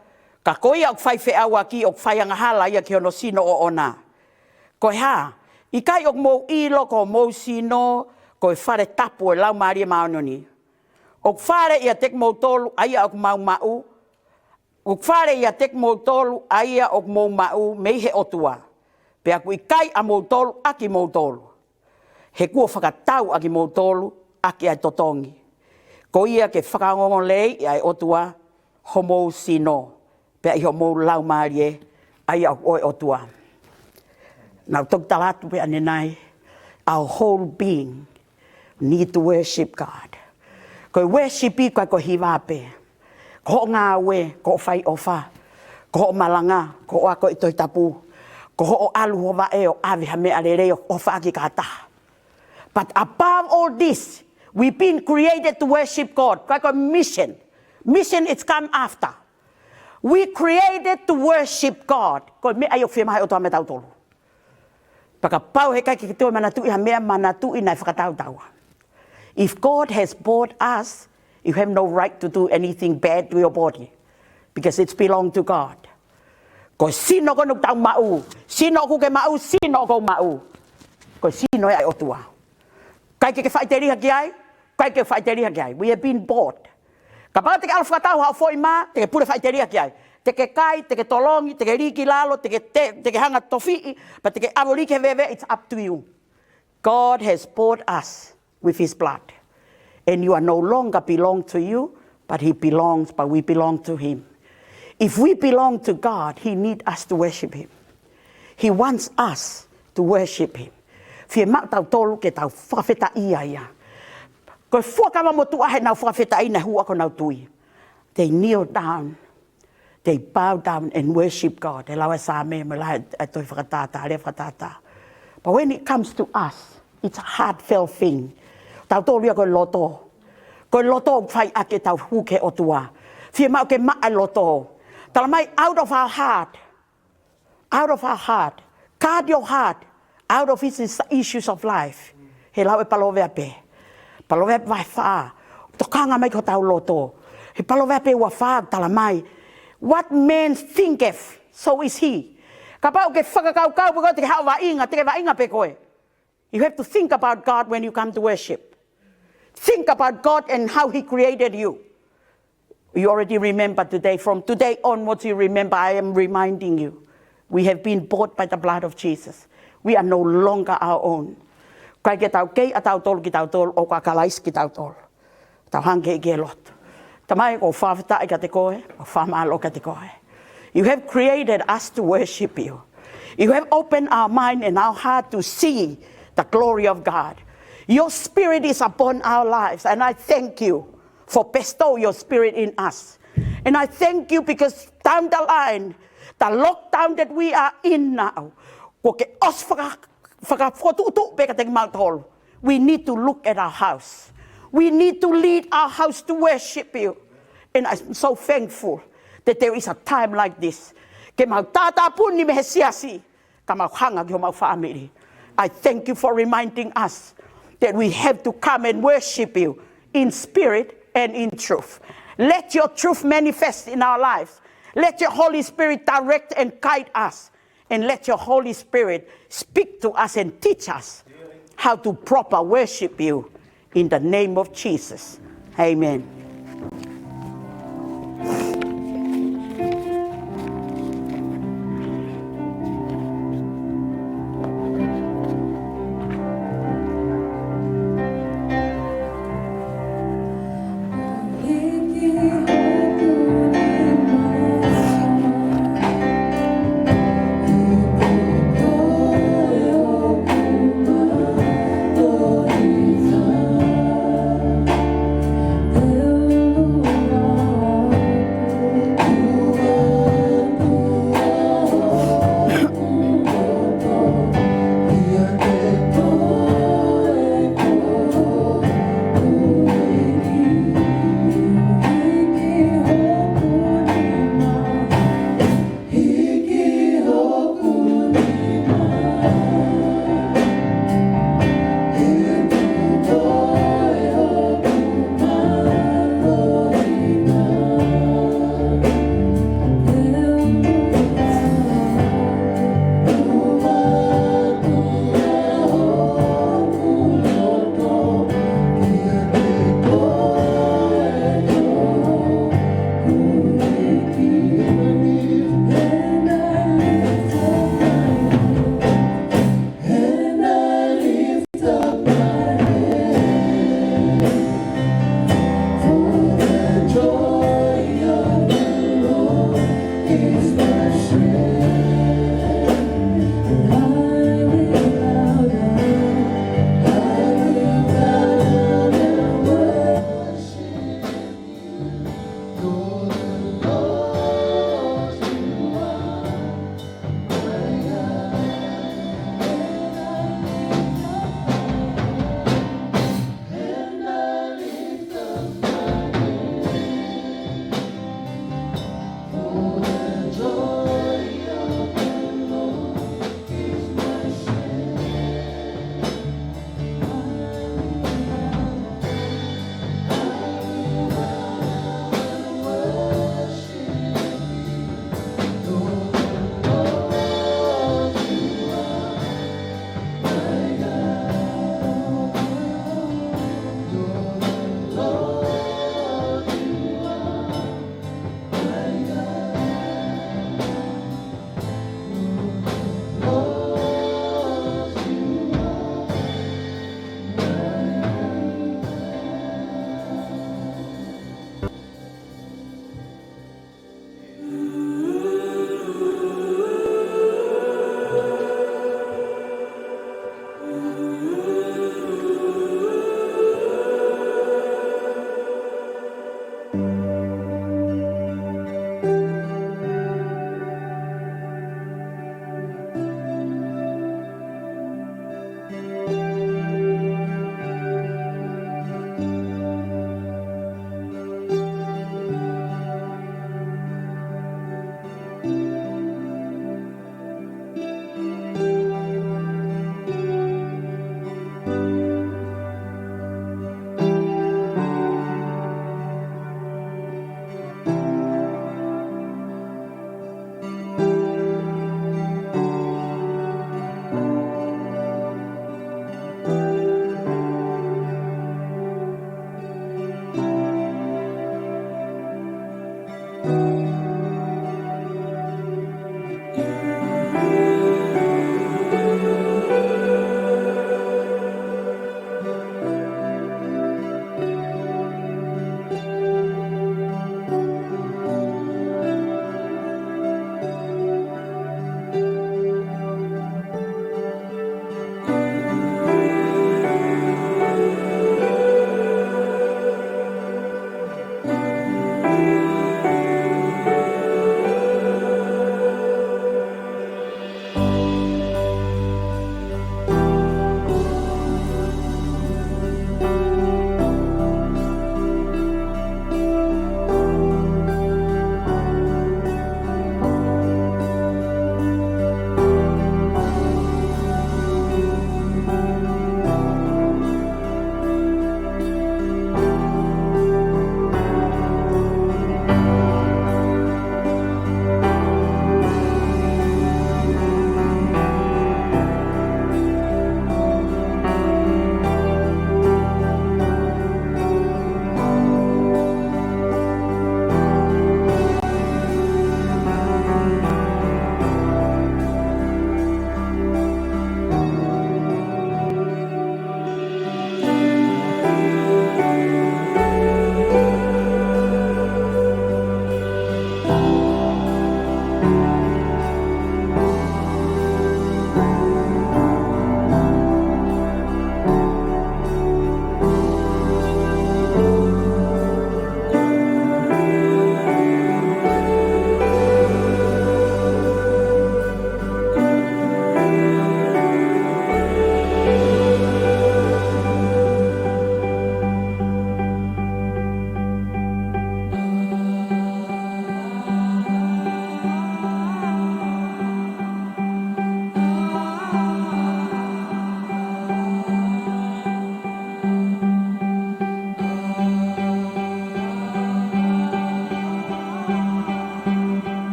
ka ko ia ʻoku fai feʻauaki, ʻoku fai angahala ia ki hono sino ʻoʻona. Ko e hā, ʻikai ʻoku mou ʻilo ko homou sino ko e fale tapu ʻo e Laumālie Māʻoniʻoni, ʻoku fale ʻiate kimoutolu ʻa ia ʻoku mou maʻu, ʻoku fale ʻiate kimoutolu ʻa ia ʻoku mou maʻu mei he ʻOtua, pea ʻoku ʻikai ʻamoutolu ʻa kimoutolu, he kuo fakatau ʻa kimoutolu ʻaki ʻa e totongi. Ko ia ke fakaongoongoleleiʻi ʻa e ʻOtua homou sino, pea ʻi homou laumālie ʻa ia ʻoku ʻo e ʻOtua. Naʻa ku toki tala atu pē ʻanenai, our whole being need to worship God. Ko e worship ʻikai ko e hiva pē. Ko hoʻo ngāue, ko hoʻo fai ʻofa, ko hoʻo malanga, ko hoʻo ako ʻi he Tohi Tapu, ko hoʻo ʻalu ho vaʻe ʻo ʻave ha meʻa lelei ʻo ʻofa ʻaki ki ha taha. But above all this, we've been created to worship God. Ko e, ko e mission. Mission is come after. We created to worship God. Ko e meʻa ia ʻoku fiemaʻu ʻe he ʻOtua meiate kitautolu. Pea kapau he ʻikai ke toe manatuʻi ha meʻa, manatuʻi naʻe fakatau taua. If God has bought us, you have no right to do anything bad to your body, because it's belong to God. Ko e sino ko eni ʻoku tau maʻu, sino ʻoku ke maʻu, sino ʻoku ou maʻu, ko e sino ia ʻa e ʻOtua. ʻIkai ke ke faʻiteliha ki ai, ʻikai ke faʻiteliha ki ai. We have been bought. Kapau te ke ʻalu fakatau haʻo foʻi mā, te ke pule faʻiteliha ki ai. Te ke kai, te ke tolongi, te ke lī ki lalo, te ke, te, te ke hanga tofiʻi, pea te ke ʻalu lī ki he veve, it's up to you. God has bought us with his blood. And you are no longer belong to you, but he belongs, but we belong to him. If we belong to God, he need us to worship him. He wants us to worship him. Fiemaʻu tautolu ke tau fakafetaʻia ia. Ko e fuakava motuʻa heʻenau fakafetaʻi naʻe hū ʻaki honau tui. They kneel down. They bow down and worship God. He lau ʻa e Saame, mo e lau ʻa e tohi Fakatātā, lea Fakatātā. But when it comes to us, it's a heartfelt thing. Tautolu ia ko e loto. Ko e loto ʻoku fai ʻaki ʻetau hū ki he ʻOtua. Fiemaʻu ke maʻa e loto. Talamai, out of our heart. Out of our heart. Guard your heart. Out of it is the issues of life. He lau ʻa e Palōveape. Palōveape vahe fā. Tokanga mai ki hotau loto. He Palōveape ua fā talamai, what man thinketh, so is he. Kapau ke fakakaukau pē koe te ke haʻu vaʻinga, te ke vaʻinga pē koe. You have to think about God when you come to worship. Think about God and how he created you. You already remember today. From today onwards, you remember, I am reminding you. We have been bought by the blood of Jesus. We are no longer our own. ʻIkai ke tau kei ʻatautolu kitautolu, ʻoku ʻa Kalaisi kitautolu. Tau hanga ki he lotu. Tamai, ʻoku ou fakafetaʻi kiate koe, ʻoku ou fakamālō kiate koe. You have created us to worship you. You have opened our mind and our heart to see the glory of God. Your spirit is upon our lives, and I thank you for bestow your spirit in us. And I thank you because down the line, the lockdown that we are in now, kuo ke ʻosi faka-, fakafokotuʻutuʻu pē kiate kimautolu. We need to look at our house. We need to lead our house to worship you. And I'm so thankful that there is a time like this. Ke mau tātāpuni mei he siasi, ka mau hanga ki homau fāmili. I thank you for reminding us that we have to come and worship you in spirit and in truth. Let your truth manifest in our lives. Let your Holy Spirit direct and guide us. And let your Holy Spirit speak to us and teach us how to proper worship you. In the name of Jesus. Amen.